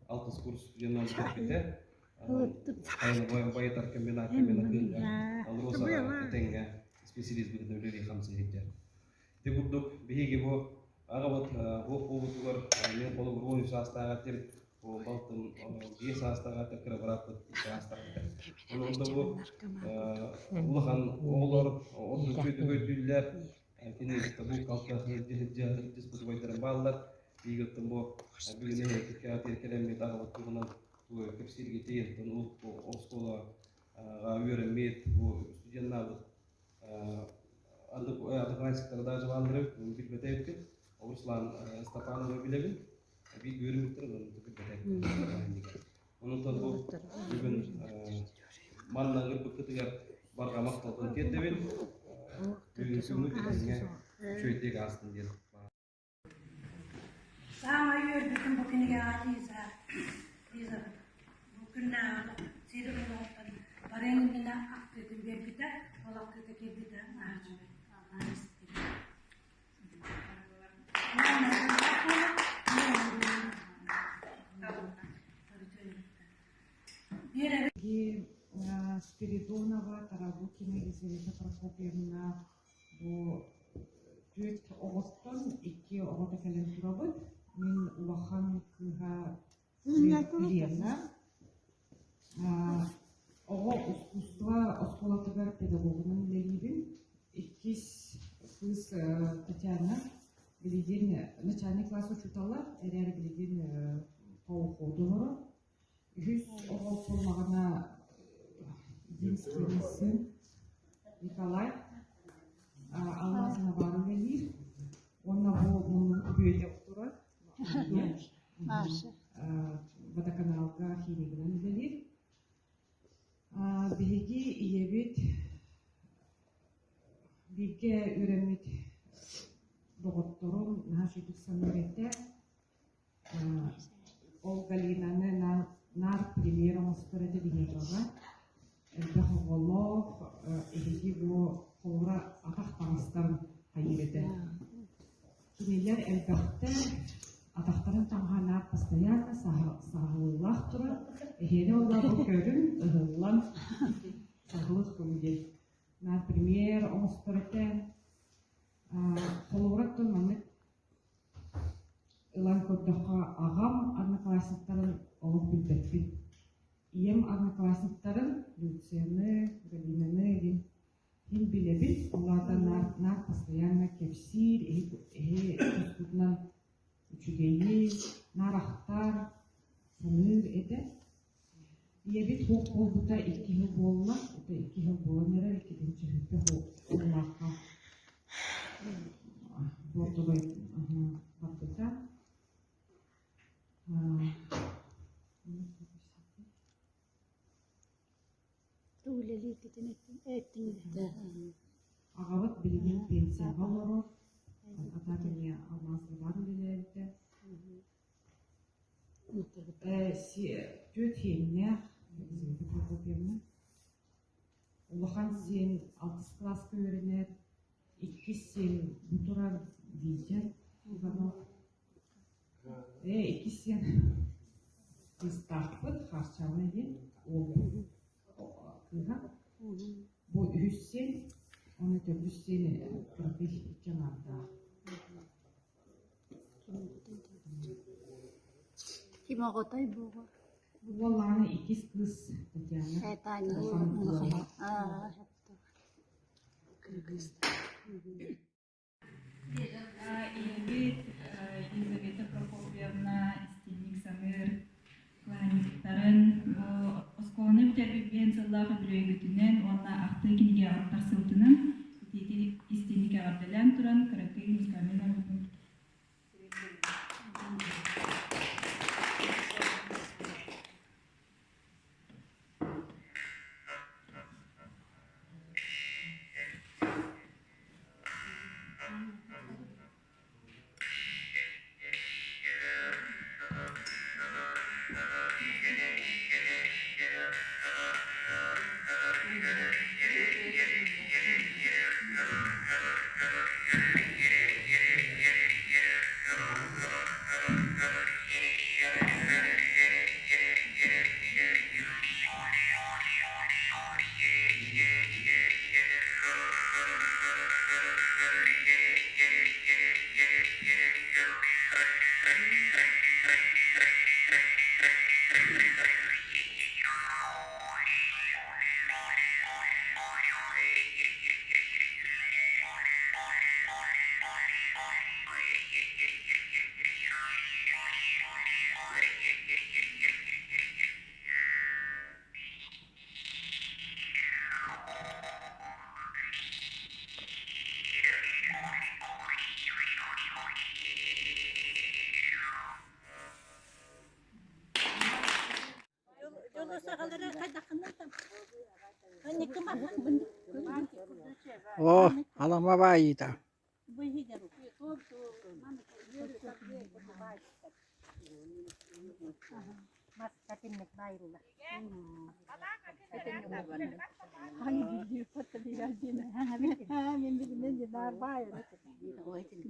алтыс курс студенынан бүтэрбитэ. Байытар комбинат комбинатыгар Алросаҕа этэҥҥэ специалист быһыытынан үлэлии хамсыы сылдьар. Ити курдук биһиги бу Аҕабыт буох буолбутугар мен холобур 13 саастаах этим, балтым 5 саастаах этэ, кыра бырааппыт 2 саастаах этэ. Онон да бу улахан оҕолор ордук үчүгэйдик өйдүүллэр, кини бу калта сылдьыспыт бааллар. Биигиттэн бу бүгүн эһиэккэ кэлэммит аҕабыт туһунан кэпсииргэ тиийэн оскуолаҕа үөрэммит, бу студеннаабыт одноклассниктары даже бааллары билбэтэ эбиппин. Руслан Степановы билэбин. Биир үөрэммиттэр онон билбэтэ. Онон бу бүгүн манна ыҥырбыккытыгар барҕа махталбын тиэрдэбин. Бүгүн күҥҥүт этэҥҥэ үчүгэйдик аастын диэн. Саамай үөрбүтүм бу кинигэҕэ Лиза, Лиза бу күннээҕи сир олоҕуттан барыан иннинэ ахтыытын биэрбитэ, ол ахтыыта киирбитэ наһаа үчүгэй, наһаа истиҥ. Спиридонова Тарабукина Елизавета Прокопьевна Бу түөрт оҕоттон икки оҕото кэлэн турабыт. Мин улахан кыыһа Лена. Оҕо искусство оскуолатыгар педагогунан үлэлиибин. Иккис кыыс Татьяна билигин начальный класс учуутала, эрээри билигин по уходу олорор. Үһүс оҕо буоллаҕына единственный сын Николай Алмазованы үлэлиир уонна бу муннук бүөтэ турар водоканалга химигынан үлэлиир. Биһиги ийэбит бииргэ үөрэммит доҕотторум наһаа үчүгдүк саныыр этэ. Ол Галинаны наар премьер оҥостор этэ биһиэхэҕэ. Элбэх оҕолоох, эһиги бу холобура атах таҥастарын хайыыр этэ. Кинилэр элбэхтэр, атахтарын таҥаһа наар постоянно саһыллаах турар. Эһиэнэ олору көрүн, ыһыллан саһылык диэн. Наар премьер оҥостор этэ. Холобура оттон маннык Ылан көрдөххө, аҕам одноклассниктарын олох билбэппин. Ийэм одноклассниктарын Люцияны, Галинаны игин иһин билэбин. Ол аата наар, наар постоянно кэпсиир, эһи тускутунан үчүгэйи наар ахтар, саныыр этэ. Ийэбит суох буолбута 2 сыл буолла, это 2 сыл буолан эрэр, иккитин чөһүппэ уоллаахха буортулай барбыта. Аҕабыт билигин пенсияҕа олорор, ата эмиэ алмаасырбаан үлэлээбитэ. Түөрт сиэннээх Елизавета Прокопьевна. Улахан сиэн алтыс кылааска үөрэнэр, иккис сиэн бу турар Витя Иванов. Иккис сиэн кыыстаахпыт Харчаана диэн уолбут кыыһа. Бу үһүс сиэн, уонна төрдүс сиэн кыракый икки аҥаардаах. Ким оҕотой буоҕа? Уоллааны иккис кыыс Татьяна улахан уола. Ийэбит Елизавета Прокопьевна истинник саныыр классниктарын бу оскуоланы бүтэрбит биэн сыллаах үбүлүөйгүтүнэн уонна ахтыы кинигэҕит тахсыбытынан итиити истинник эҕэрдэлээн туран кыракый музыкальнай номербун Оо, алама баайыыта.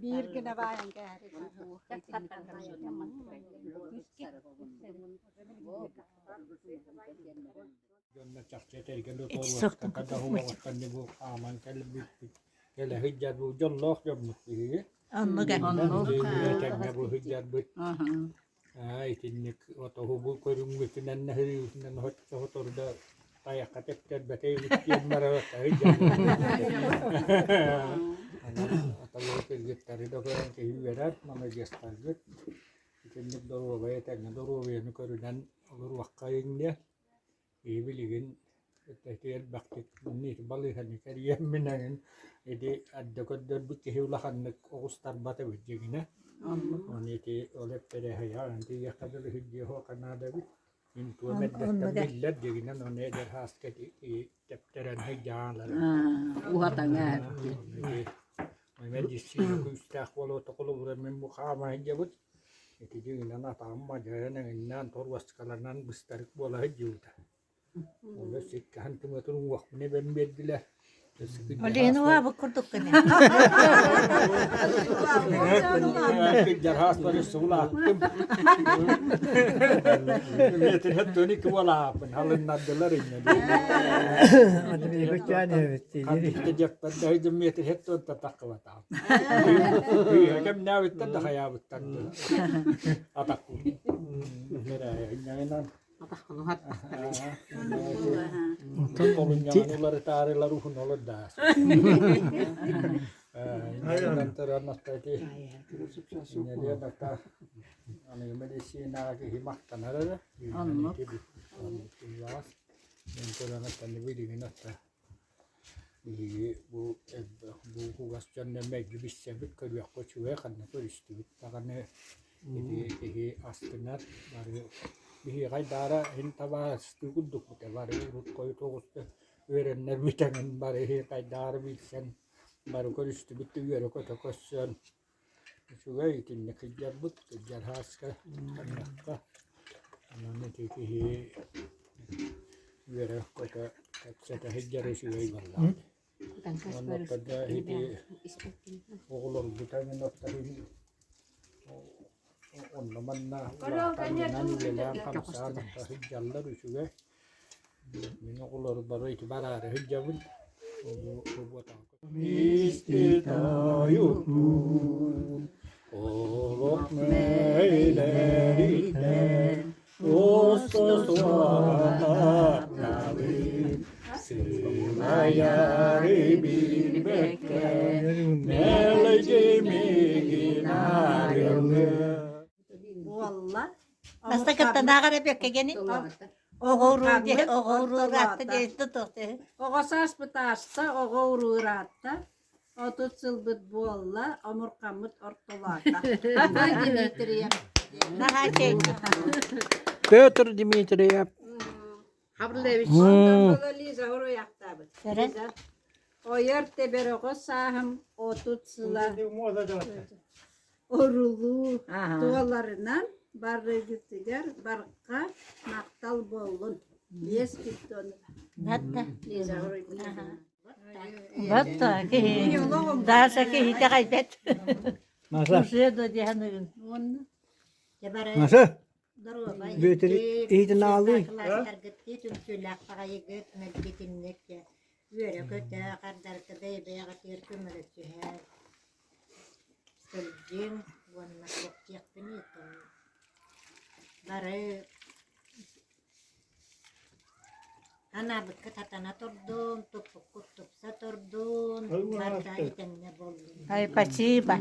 Биир гына баайан Дьонно чахчы этэргэ туоруохтака да уоҕуттан бу хааман кэлбиппит. Кэлэ сылдьар бу дьоллоох дьоммут биһиги. Оннук Тэҥҥэ бу сылдьарбыт. Итинник отоһу бу көрүҥмүтүнэн нэһириибитинэн сотору да тайахха тэптэрбэтэ эбит диэн барабакка Аталыы кыргыттары да көрөн киһи үөрэр, маладьыастаргыт. Итинник доруобай этэҥҥэ доруобуйаны көрүнэн олоруохха инньэ. Киһи билигин ити элбэхтик балыыһаны кэрийэммин эҥин ити эрдэ көрдөрбүт киһи улаханнык оҕустарбат эбит дьиҥинэ. Оны ити ол эппэрэһэйэҕин тиийиэххэ дылы сылдьыа суохха наада эбит. Мин туом эрдэттэн биллэр дьиҥинэн ону эдэр сааска тэптэрэн сылдьаалара. Уһатаҥа. Мен дьиссиинэ күүстээх буолуо холобура мин бу хаама сылдьабыт. Ити дьиҥинэн атаҕым мадьайан эҥиннээн торуоскаларынан быстарык буола сылдьыбыта. Оны сиккэһэн тымытын уҥуохпун эбэн биэрдилэр. Олеһин уһаабыт курдук гына. Кырдьаҕас бары суулааттым. Метр тоник буолааппын халыннардылар инньэ. Ханнык метр хеттон таххыбатаам. Кэмнээбиттэн да хайаабыттан атахпын. Инньэнэн Толунньаҕын уларытаарылар уһун олордаас. Аныгы мэдиссиинэҕэ киһи махтанар эрэ. Билигин Биһиги бу элбэх бу кугас дьонно мэлдьи билсэбит, көрүөххэ үчүгэй, ханна көрүстүбүт даҕаны ити киһи астынар, бары биһиэхэ айдаара иһин табаарыстыы курдукпут ээ, бары урут хойут оҕуста үөрэннэр бүтэҥин бары айдаары билсэн, бары көрүстүбүт да үөрэ-көтө көрсөн Үчүгэй итиннэ кырдьарбыт, кырдьар һааска ханныахха онон ити киһи үөрэ-көтө кэпсэтэ сылдьара үчүгэй буоллаҕа. Уонна да ити оҕолорбут эҥин онно-манна улаатан үлэлээн-хамсаан сылдьаллар үчүгэй. Мин оҕолору бары ити бараары сылдьабын. Олох мэйлэриттэн устусуатаабыт сылайары билбэккэ мэлдьимигин арылы Буолла. Бастакыттанааҕар эпиэккэгени оҕо уруу диэ оҕо уруу ыраатта диэ тутуохте Оҕо сааспыт ааста, оҕо уруу ыраатта. 30 сылбыт буолла, омурхаммыт ортолоото. Дмитриев. Наһаа чэйдик. Петр Дмитриев. Хабрлевич. Онтон була Лиза уруйахтаабыт. Лиза. Ойор тэбэр оҕо сааһым 30 сыла орулуу туоларынан барыгытыгар барҕа махтал буоллун. Биэс питтон. Батта. Лиза уруйбута. Батта киһи. Даша киһи итэҕэйбэт. Уже до диһаныгын. Маса. Бүөтүр иһитин аалый. Түмсүүлээх баҕайыгыт мэлдьитинник үөрэ-көтө хардарыта бэйэ-бэйэҕитигэр көмөлөсүһэр сылдьыҥ уонна туох диэхпиний бары анаабыккыт хатана турдун, туппуккут тупса турдун, барыта этэҥҥэ буоллун. Ай, спасибо.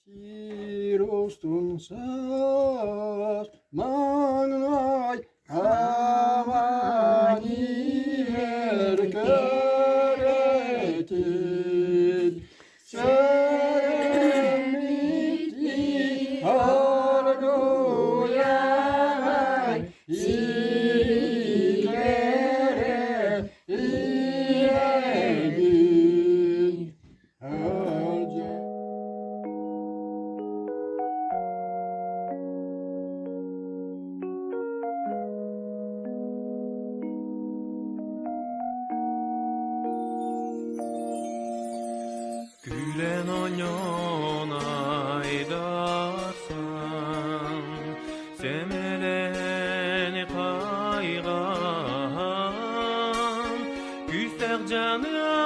Сир устун саас маҥнай хааман иһэр кэрэтин сэрэммитии аргуйай сикэрэ ийэбин. Күлэн оонньоон айдарсан, сэмэлэни хайҕаан, күүстээх дьаныар.